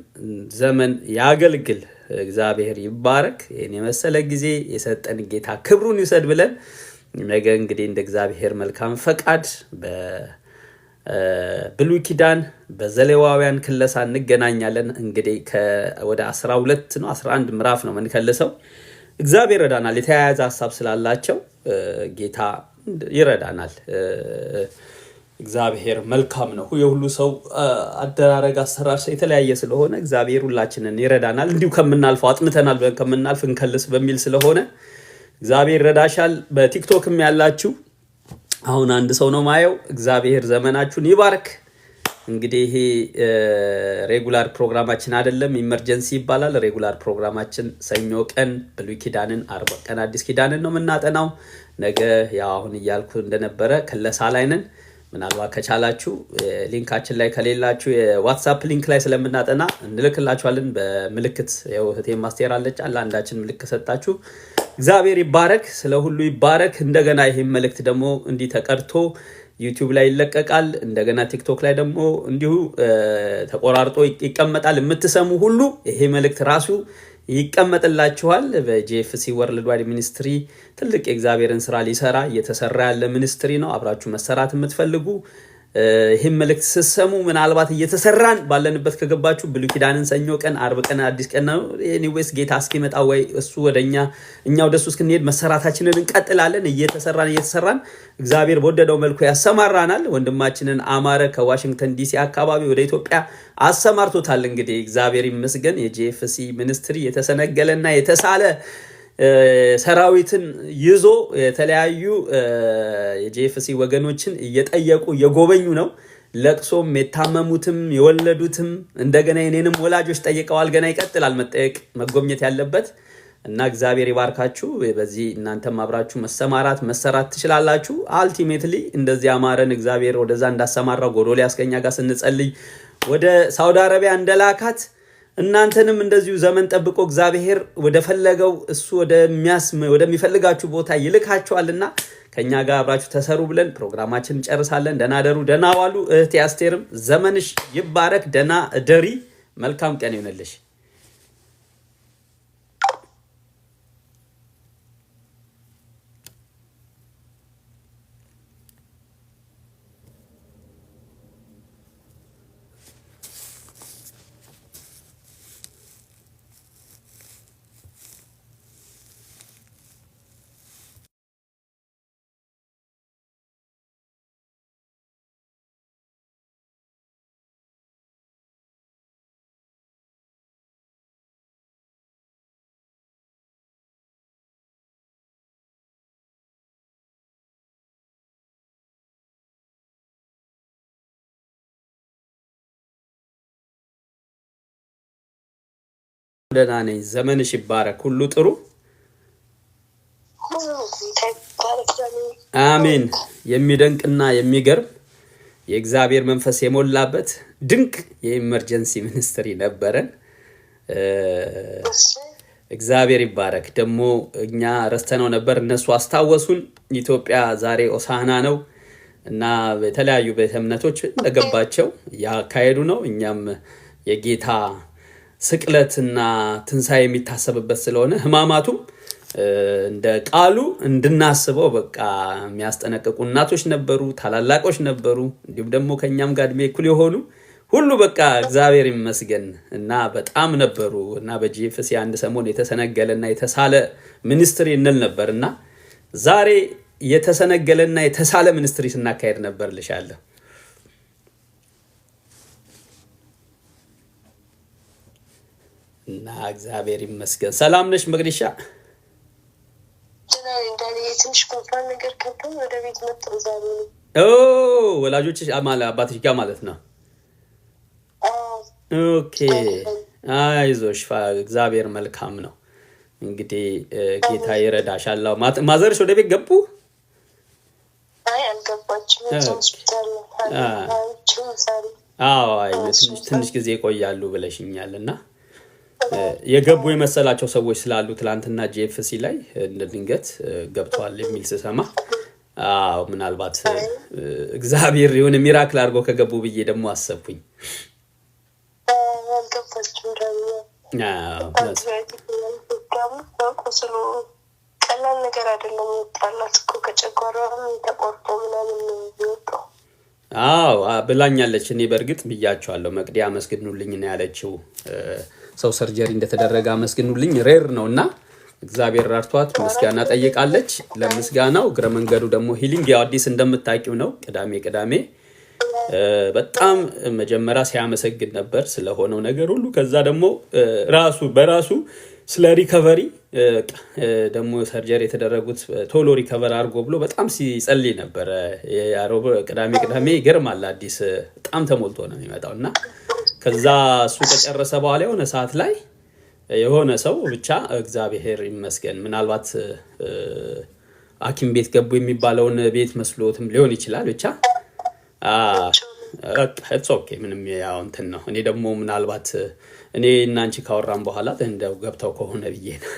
ዘመን ያገልግል። እግዚአብሔር ይባረክ። ይህን የመሰለ ጊዜ የሰጠን ጌታ ክብሩን ይውሰድ ብለን ነገ እንግዲህ እንደ እግዚአብሔር መልካም ፈቃድ በብሉይ ኪዳን በዘሌዋውያን ክለሳ እንገናኛለን። እንግዲህ ወደ 12 ነው 11 ምዕራፍ ነው የምንከልሰው። እግዚአብሔር ይረዳናል። የተያያዘ ሀሳብ ስላላቸው ጌታ ይረዳናል። እግዚአብሔር መልካም ነው። የሁሉ ሰው አደራረግ፣ አሰራር የተለያየ ስለሆነ እግዚአብሔር ሁላችንን ይረዳናል። እንዲሁ ከምናልፈው አጥንተናል ብለን ከምናልፍ እንከልስ በሚል ስለሆነ እግዚአብሔር ይረዳሻል። በቲክቶክም ያላችሁ አሁን አንድ ሰው ነው ማየው። እግዚአብሔር ዘመናችሁን ይባርክ። እንግዲህ ይሄ regular ፕሮግራማችን አይደለም፣ emergency ይባላል። Regular ፕሮግራማችን ሰኞ ቀን ብሉይ ኪዳንን፣ አርብ ቀን አዲስ ኪዳንን ነው የምናጠናው። ነገ ያው አሁን እያልኩ እንደነበረ ክለሳ ላይ ነን። ምናልባት ከቻላችሁ link ኣችን ላይ ከሌላችሁ የ WhatsApp link ላይ ስለምናጠና እንልክላችኋለን በምልክት። ያው እህቴ ማስቴር አለች አለ አንዳችን ምልክት ሰጣችሁ። እግዚአብሔር ይባረክ፣ ስለ ሁሉ ይባረክ። እንደገና ይህም መልእክት ደግሞ እንዲህ ተቀድቶ YouTube ላይ ይለቀቃል። እንደገና TikTok ላይ ደግሞ እንዲሁ ተቆራርጦ ይቀመጣል። የምትሰሙ ሁሉ ይሄ መልእክት ራሱ ይቀመጥላችኋል። በ GFC Worldwide Ministry ትልቅ የእግዚአብሔርን ስራ ሊሰራ እየተሰራ ያለ ministry ነው። አብራችሁ መሰራት የምትፈልጉ ይህም መልእክት ስትሰሙ ምናልባት እየተሰራን ባለንበት ከገባችሁ ብሉይ ኪዳንን ሰኞ ቀን፣ አርብ ቀን አዲስ ቀን ነው። Anyways ጌታ እስኪመጣ ወይ እሱ ወደኛ እኛ ወደ እሱ እስክንሄድ መሰራታችንን እንቀጥላለን። እየተሰራን እየተሰራን እግዚአብሔር በወደደው መልኩ ያሰማራናል። ወንድማችንን አማረ ከዋሽንግተን ዲሲ አካባቢ ወደ ኢትዮጵያ አሰማርቶታል። እንግዲህ እግዚአብሔር ይመስገን። የ GFC ministry የተሰነገለና የተሳለ ሰራዊትን ይዞ የተለያዩ የ GFC ወገኖችን እየጠየቁ እየጎበኙ ነው። ለቅሶም የታመሙትም የወለዱትም እንደገና የኔንም ወላጆች ጠይቀዋል። ገና ይቀጥላል መጠየቅ መጎብኘት ያለበት እና እግዚአብሔር ይባርካችሁ። በዚህ እናንተም አብራችሁ መሰማራት መሰራት ትችላላችሁ። Ultimately እንደዚህ አማረን እግዚአብሔር ወደዛ እንዳሰማራው ጎዶልያስ ከኛ ጋር ስንጸልይ ወደ ሳውዲ አረቢያ እንደላካት እናንተንም እንደዚሁ ዘመን ጠብቆ እግዚአብሔር ወደፈለገው እሱ ወደሚፈልጋችሁ ቦታ ይልካችኋልና ከኛ ጋር አብራችሁ ተሰሩ ብለን ፕሮግራማችን እንጨርሳለን። ደህና ደሩ፣ ደህና ዋሉ። እህቴ አስቴርም ዘመንሽ ይባረክ። ደህና እደሪ። መልካም ቀን ይሆንልሽ። ደህና ነኝ። ዘመንሽ ይባረክ። ሁሉ ጥሩ። ሁሉ ጌታ ይባረክ። አሜን። የሚደንቅና የሚገርም የእግዚአብሔር መንፈስ የሞላበት ድንቅ የ emergency ministry ነበረን። እግዚአብሔር ይባረክ። ደግሞ እኛ ረስተነው ነበር፣ እነሱ አስታወሱን። ኢትዮጵያ ዛሬ ሆሳዕና ነው እና የተለያዩ ቤተ እምነቶች እንደገባቸው እያካሄዱ ነው። እኛም የጌታ ስቅለትና ትንሣኤ የሚታሰብበት ስለሆነ ሕማማቱም እንደ ቃሉ እንድናስበው በቃ የሚያስጠነቅቁ እናቶች ነበሩ፣ ታላላቆች ነበሩ፣ እንዲሁም ደግሞ ከእኛም ጋር እድሜ እኩል የሆኑ ሁሉ በቃ እግዚአብሔር ይመስገን እና በጣም ነበሩ እና በ GFC አንድ ሰሞን የተሰነገለና የተሳለ ministry እንል ነበር እና ዛሬ የተሰነገለና የተሳለ ministry ስናካሄድ ነበር ልሻለሁ። እና እግዚአብሔር ይመስገን። ሰላም ነሽ መቅዲሻ? ደህና ነኝ ዳንኤል። ትንሽ ጉንፋን ነገር ከብዶኝ ወደ ቤት መጣሁ ዛሬ ነው። ኦ ወላጆችሽ አባትሽ ጋር ማለት ነው። Okay፣ አይዞሽ፣ እግዚአብሔር መልካም ነው። እንግዲህ ጌታ ይረዳሻል። Mother ሽ ወደ ቤት ገቡ? አይ አልገባችም፣ ሆስፒታል ዛሬ። አዎ፣ አይ ትንሽ ጊዜ ይቆያሉ ብለሽኛል እና የገቡ የመሰላቸው ሰዎች ስላሉ ትላንትና GFC ላይ እንደ ድንገት ገብተዋል የሚል ስሰማ፣ አዎ ምናልባት እግዚአብሔር የሆነ miracle አድርጎ ከገቡ ብዬ ደግሞ አሰብኩኝ። አልገባችም ደግሞ አንቲባዮቲክ ደግሞ ቁስሉ ቀላል ነገር አይደለም። የወጣላት እኮ ከጨጓራዋም ተቆርጦ ምናምን ነው የወጣው። አዎ ብላኛለች። እኔ በእርግጥ ብያቸዋለሁ። መቅዲ አመስግኑልኝ ነው ያለችው። ሰው surgery እንደተደረገ አመስግኑልኝ rare ነው እና እግዚአብሔር ረድቷት ምስጋና ጠይቃለች። ለምስጋናው እግረ መንገዱ ደግሞ healing ያው አዲስ እንደምታውቂው ነው። ቅዳሜ ቅዳሜ በጣም መጀመሪያ ሲያመሰግን ነበር ስለሆነው ነገር ሁሉ። ከዛ ደግሞ ራሱ በራሱ ስለ recovery ደግሞ surgery የተደረጉት ቶሎ recover አድርጎ ብሎ በጣም ሲጸልይ ነበረ። ቅዳሜ ቅዳሜ ይገርማል። አዲስ በጣም ተሞልቶ ነው የሚመጣው እና ከዛ እሱ ከጨረሰ በኋላ የሆነ ሰዓት ላይ የሆነ ሰው ብቻ እግዚአብሔር ይመስገን ምናልባት ሐኪም ቤት ገቡ የሚባለውን ቤት መስሎትም ሊሆን ይችላል። ብቻ it's okay፣ ምንም ያው እንትን ነው። እኔ ደግሞ ምናልባት እኔ እና አንቺ ካወራን በኋላ እንደው ገብተው ከሆነ ብዬ ነው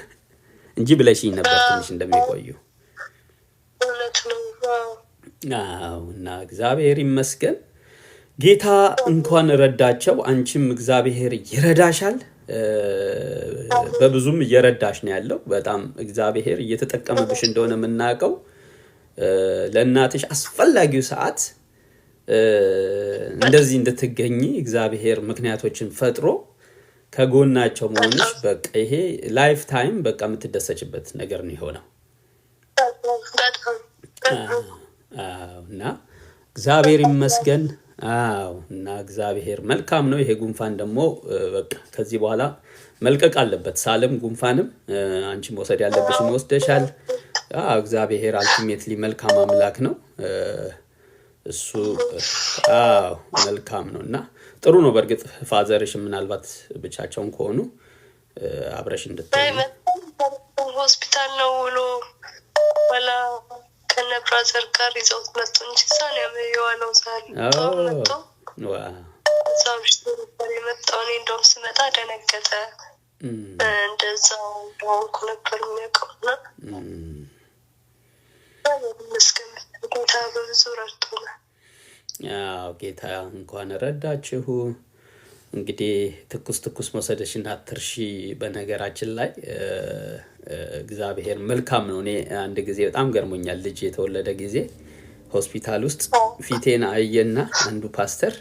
እንጂ ብለሽኝ ነበር ትንሽ እንደሚቆዩ። እውነት ነው። አዎ እና እግዚአብሔር ይመስገን ጌታ እንኳን ረዳቸው። አንቺም እግዚአብሔር ይረዳሻል። በብዙም እየረዳሽ ነው ያለው። በጣም እግዚአብሔር እየተጠቀመብሽ እንደሆነ የምናውቀው ለእናትሽ አስፈላጊው ሰዓት እንደዚህ እንድትገኝ እግዚአብሔር ምክንያቶችን ፈጥሮ ከጎናቸው መሆንሽ በቃ ይሄ life time በቃ የምትደሰችበት ነገር ነው የሆነው። እና እግዚአብሔር ይመስገን። አዎ እና እግዚአብሔር መልካም ነው። ይሄ ጉንፋን ደግሞ በቃ ከዚህ በኋላ መልቀቅ አለበት። ሳልም ጉንፋንም አንቺ መውሰድ ያለብሽን ወስደሻል። አዎ እግዚአብሔር ultimately መልካም አምላክ ነው። እሱ አዎ መልካም ነው እና ጥሩ ነው። በእርግጥ father ሽ ምናልባት ብቻቸውን ከሆኑ አብረሽ እንድትሆኚ። ሆስፒታል ነው ውሎ ኋላ ከነ brother ጋር ይዘውት መጡ እንጂ እዛ ነው የዋለው። ዛሬ ጠዋት መጥቶ እዛ አምሽቶ ነበር የመጣው። እኔ እንደውም ስመጣ ደነገጠ። እንደዛው እንደሆንኩ ነበር የሚያውቀው እና ይመስገን ጌታ በብዙ ረድቶናል። ያው ጌታ እንኳን ረዳችሁ። እንግዲህ ትኩስ ትኩስ መውሰድሽን አትርሺ። በነገራችን ላይ እግዚአብሔር መልካም ነው። እኔ አንድ ጊዜ በጣም ገርሞኛል። ልጅ የተወለደ ጊዜ ሆስፒታል ውስጥ ፊቴን አየና አንዱ ፓስተር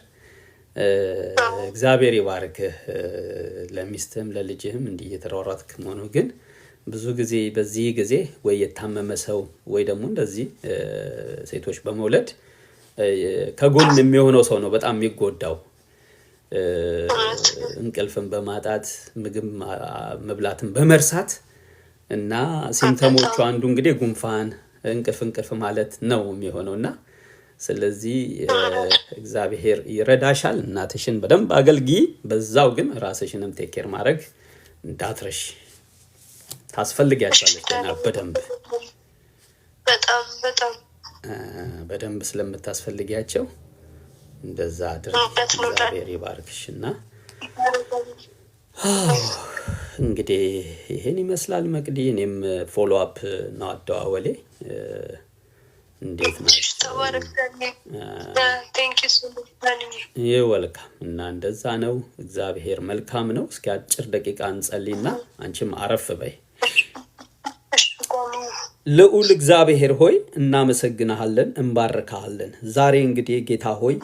እግዚአብሔር ይባርክህ፣ ለሚስትህም ለልጅህም እንዲህ እየተሯሯጥክ መሆኑ ግን ብዙ ጊዜ በዚህ ጊዜ ወይ የታመመ ሰው ወይ ደግሞ እንደዚህ ሴቶች በመውለድ ከጎን የሚሆነው ሰው ነው በጣም የሚጎዳው። እንቅልፍን በማጣት፣ ምግብ መብላትን በመርሳት እና symptom ኦቹ አንዱ እንግዲህ ጉንፋን፣ እንቅልፍ እንቅልፍ ማለት ነው የሚሆነው። እና ስለዚህ እግዚአብሔር ይረዳሻል። እናትሽን በደንብ አገልግዪ። በዛው ግን ራስሽንም take care ማድረግ እንዳትረሽ። ታስፈልጊያቸዋለሽ ገና በደንብ። በጣም በጣም። በደንብ ስለምታስፈልጊያቸው እንደዛ አድርጊ። እግዚአብሔር ይባርክሽ። እና እንግዲህ ይሄን ይመስላል መቅዲ። እኔም follow up ነው አደዋወሌ፣ እንዴት ናቸው? ይህ welcome እና እንደዛ ነው። እግዚአብሔር መልካም ነው። እስኪ አጭር ደቂቃ እንጸልይና አንቺም አረፍ በይ። ልዑል እግዚአብሔር ሆይ እናመሰግንሃለን፣ እንባርካሃለን። ዛሬ እንግዲህ ጌታ ሆይ፣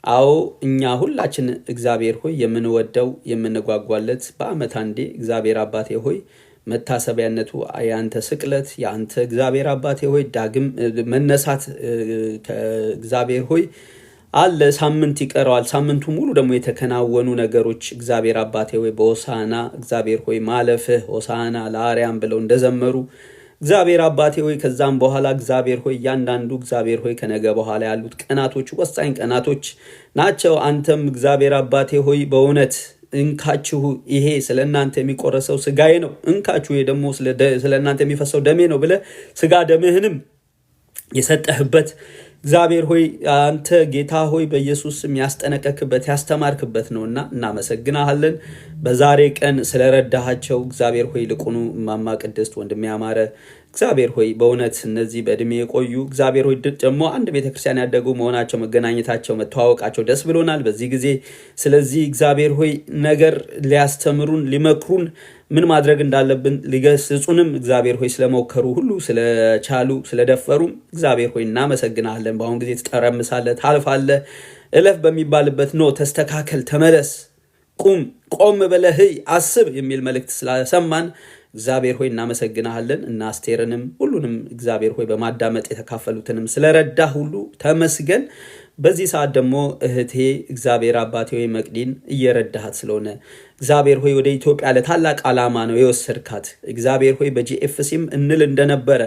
አዎ እኛ ሁላችን እግዚአብሔር ሆይ የምንወደው፣ የምንጓጓለት፣ በዓመት አንዴ እግዚአብሔር አባቴ ሆይ መታሰቢያነቱ የአንተ ስቅለት፣ የአንተ እግዚአብሔር አባቴ ሆይ ዳግም መነሳት እግዚአብሔር ሆይ አለ። ሳምንት ይቀረዋል። ሳምንቱ ሙሉ ደግሞ የተከናወኑ ነገሮች እግዚአብሔር አባቴ ሆይ በሆሳዕና እግዚአብሔር ሆይ ማለፍህ፣ ሆሳዕና ለአርያም ብለው እንደዘመሩ እግዚአብሔር አባቴ ሆይ ከዛም በኋላ እግዚአብሔር ሆይ እያንዳንዱ እግዚአብሔር ሆይ ከነገ በኋላ ያሉት ቀናቶች ወሳኝ ቀናቶች ናቸው። አንተም እግዚአብሔር አባቴ ሆይ በእውነት እንካችሁ ይሄ ስለ እናንተ የሚቆረሰው ስጋዬ ነው፣ እንካችሁ ይሄ ደግሞ ስለ እናንተ የሚፈሰው ደሜ ነው ብለህ ስጋ ደምህንም የሰጠህበት፣ እግዚአብሔር ሆይ አንተ ጌታ ሆይ በኢየሱስ ስም ያስጠነቀክበት፣ ያስተማርክበት ነውና እናመሰግናሃለን። በዛሬ ቀን ስለረዳሃቸው እግዚአብሔር ሆይ ልቁኑ እማማ ቅድስት፣ ወንድሜ ያማረ፣ እግዚአብሔር ሆይ በእውነት እነዚህ በእድሜ የቆዩ እግዚአብሔር ሆይ ደግሞ አንድ ቤተክርስቲያን ያደጉ መሆናቸው፣ መገናኘታቸው፣ መተዋወቃቸው ደስ ብሎናል በዚህ ጊዜ። ስለዚህ እግዚአብሔር ሆይ ነገር ሊያስተምሩን፣ ሊመክሩን፣ ምን ማድረግ እንዳለብን ሊገስጹንም እግዚአብሔር ሆይ ስለሞከሩ ሁሉ፣ ስለቻሉ፣ ስለደፈሩም እግዚአብሔር ሆይ እናመሰግናለን። በአሁን ጊዜ ትጠረምሳለህ፣ ታልፋለህ፣ እለፍ በሚባልበት no፣ ተስተካከል፣ ተመለስ፣ ቁም፣ ቆም ብለህ አስብ የሚል መልእክት ስለሰማን እግዚአብሔር ሆይ እናመሰግናሃለን። እና አስቴርንም ሁሉንም እግዚአብሔር ሆይ በማዳመጥ የተካፈሉትንም ስለረዳህ ሁሉ ተመስገን። በዚህ ሰዓት ደግሞ እህቴ እግዚአብሔር አባቴ ሆይ መቅዲን እየረዳሃት ስለሆነ፣ እግዚአብሔር ሆይ ወደ ኢትዮጵያ ለታላቅ ዓላማ ነው የወሰድካት። እግዚአብሔር ሆይ በ GFC ም እንል እንደነበረ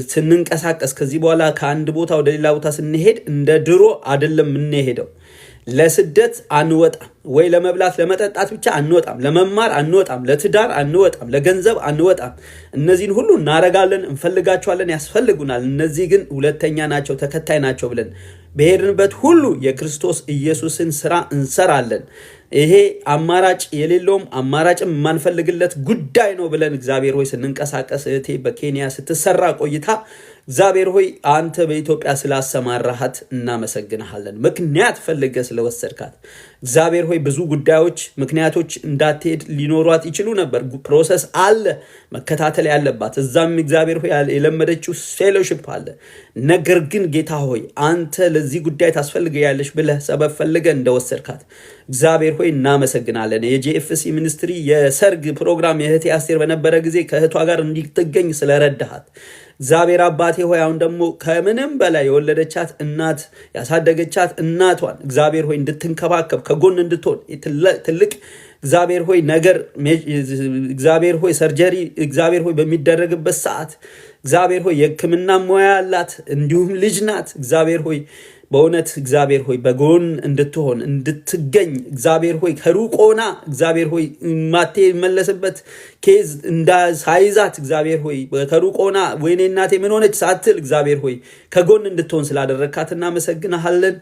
ስንንቀሳቀስ ከዚህ በኋላ ከአንድ ቦታ ወደ ሌላ ቦታ ስንሄድ እንደ ድሮ አይደለም የምንሄደው። ለስደት አንወጣም ወይ ለመብላት ለመጠጣት ብቻ አንወጣም፣ ለመማር አንወጣም፣ ለትዳር አንወጣም፣ ለገንዘብ አንወጣም። እነዚህን ሁሉ እናረጋለን፣ እንፈልጋቸዋለን፣ ያስፈልጉናል። እነዚህ ግን ሁለተኛ ናቸው፣ ተከታይ ናቸው ብለን በሄድንበት ሁሉ የክርስቶስ ኢየሱስን ስራ እንሰራለን። ይሄ አማራጭ የሌለውም አማራጭም የማንፈልግለት ጉዳይ ነው ብለን እግዚአብሔር ሆይ ስንንቀሳቀስ እህቴ በኬንያ ስትሰራ ቆይታ እግዚአብሔር ሆይ አንተ በኢትዮጵያ ስላሰማራሃት እናመሰግንሃለን። ምክንያት ፈልገህ ስለወሰድካት እግዚአብሔር ሆይ ብዙ ጉዳዮች፣ ምክንያቶች እንዳትሄድ ሊኖሯት ይችሉ ነበር። Process አለ መከታተል ያለባት፣ እዛም እግዚአብሔር ሆይ የለመደችው fellowship አለ። ነገር ግን ጌታ ሆይ አንተ ለዚህ ጉዳይ ታስፈልገያለሽ ብለህ ሰበብ ፈልገህ እንደወሰድካት እግዚአብሔር ሆይ እናመሰግናለን። የ GFC ministry የሰርግ ፕሮግራም የእህቴ አስቴር በነበረ ጊዜ ከእህቷ ጋር እንዲትገኝ ስለረዳሃት እግዚአብሔር አባቴ ሆይ አሁን ደግሞ ከምንም በላይ የወለደቻት እናት፣ ያሳደገቻት እናቷን እግዚአብሔር ሆይ እንድትንከባከብ፣ ከጎን እንድትሆን፣ ትልቅ እግዚአብሔር ሆይ ነገር እግዚአብሔር ሆይ surgery እግዚአብሔር ሆይ በሚደረግበት ሰዓት እግዚአብሔር ሆይ የሕክምና ሙያ ያላት እንዲሁም ልጅ ናት። እግዚአብሔር ሆይ በእውነት እግዚአብሔር ሆይ በጎን እንድትሆን እንድትገኝ፣ እግዚአብሔር ሆይ ከሩቅ ሆና፣ እግዚአብሔር ሆይ ማትመለስበት case ሳይዛት፣ እግዚአብሔር ሆይ ከሩቅ ሆና ወይኔ እናቴ ምን ሆነች ሳትል እግዚአብሔር ሆይ ከጎን እንድትሆን ስላደረግካት እናመሰግንሃለን።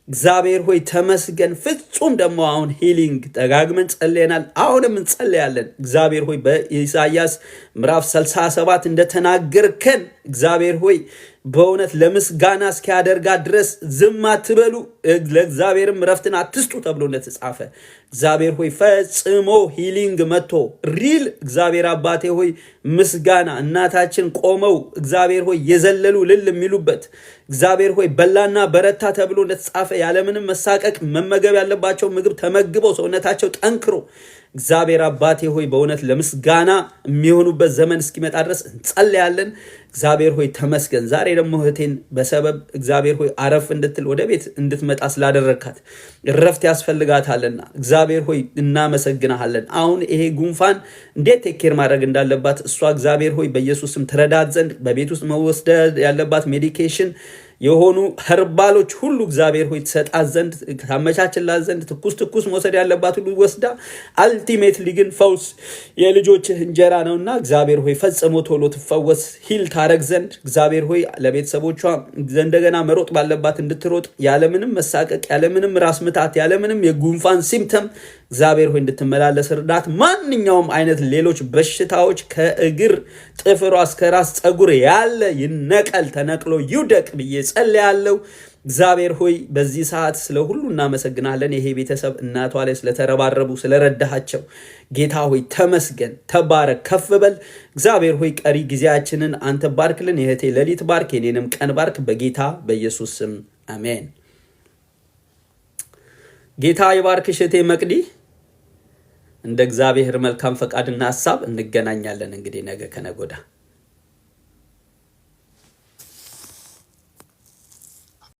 እግዚአብሔር ሆይ ተመስገን። ፍጹም ደግሞ አሁን healing ደጋግመን ጸልየናል፣ አሁንም እንጸልያለን። እግዚአብሔር ሆይ በኢሳይያስ ምዕራፍ 67 እንደተናገርከን እግዚአብሔር ሆይ በእውነት ለምስጋና እስኪያደርጋት ድረስ ዝም አትበሉ፣ ለእግዚአብሔርም እረፍትን አትስጡ ተብሎ እንደተጻፈ እግዚአብሔር ሆይ ፈጽሞ healing መጥቶ real እግዚአብሔር አባቴ ሆይ ምስጋና እናታችን ቆመው እግዚአብሔር ሆይ የዘለሉ እልል የሚሉበት፣ እግዚአብሔር ሆይ በላና በረታ ተብሎ እንደተጻፈ ያለምንም መሳቀቅ መመገብ ያለባቸው ምግብ ተመግበው ሰውነታቸው ጠንክሮ እግዚአብሔር አባቴ ሆይ በእውነት ለምስጋና የሚሆኑበት ዘመን እስኪመጣ ድረስ እንጸልያለን። እግዚአብሔር ሆይ ተመስገን። ዛሬ ደግሞ እህቴን በሰበብ እግዚአብሔር ሆይ አረፍ እንድትል ወደ ቤት እንድትመጣ ስላደረግካት እረፍት ያስፈልጋታልና እግዚአብሔር ሆይ እናመሰግናሃለን። አሁን ይሄ ጉንፋን እንዴት take care ማድረግ እንዳለባት እሷ እግዚአብሔር ሆይ በኢየሱስ ስም ትረዳት ዘንድ በቤት ውስጥ መወሰድ ያለባት medication የሆኑ herbal ኦች ሁሉ እግዚአብሔር ሆይ ትሰጣት ዘንድ፣ ታመቻችላት ዘንድ፣ ትኩስ ትኩስ መውሰድ ያለባት ሁሉ ወስዳ ultimately ግን ፈውስ የልጆችህ እንጀራ ነውና እግዚአብሔር ሆይ ፈጽሞ ቶሎ ትፈወስ፣ heal ታረግ ዘንድ፣ እግዚአብሔር ሆይ ለቤተሰቦቿ እንደገና መሮጥ ባለባት እንድትሮጥ፣ ያለምንም መሳቀቅ፣ ያለምንም ራስ ምታት፣ ያለምንም የጉንፋን symptom እግዚአብሔር ሆይ እንድትመላለስ እርዳት። ማንኛውም አይነት ሌሎች በሽታዎች ከእግር ጥፍሯ እስከ ራስ ፀጉር ያለ ይነቀል፣ ተነቅሎ ይውደቅ ብዬ ጸልያለሁ። እግዚአብሔር ሆይ በዚህ ሰዓት ስለ ሁሉ እናመሰግናለን። ይሄ ቤተሰብ እናቷ ላይ ስለተረባረቡ ስለረዳሃቸው ጌታ ሆይ ተመስገን፣ ተባረክ፣ ከፍ በል። እግዚአብሔር ሆይ ቀሪ ጊዜያችንን አንተ ባርክልን። የእህቴ ሌሊት ባርክ፣ የኔንም ቀን ባርክ። በጌታ በኢየሱስ ስም አሜን። ጌታ ይባርክሽ እህቴ መቅዲ። እንደ እግዚአብሔር መልካም ፈቃድና ሀሳብ እንገናኛለን እንግዲህ ነገ ከነገ ወዲያ።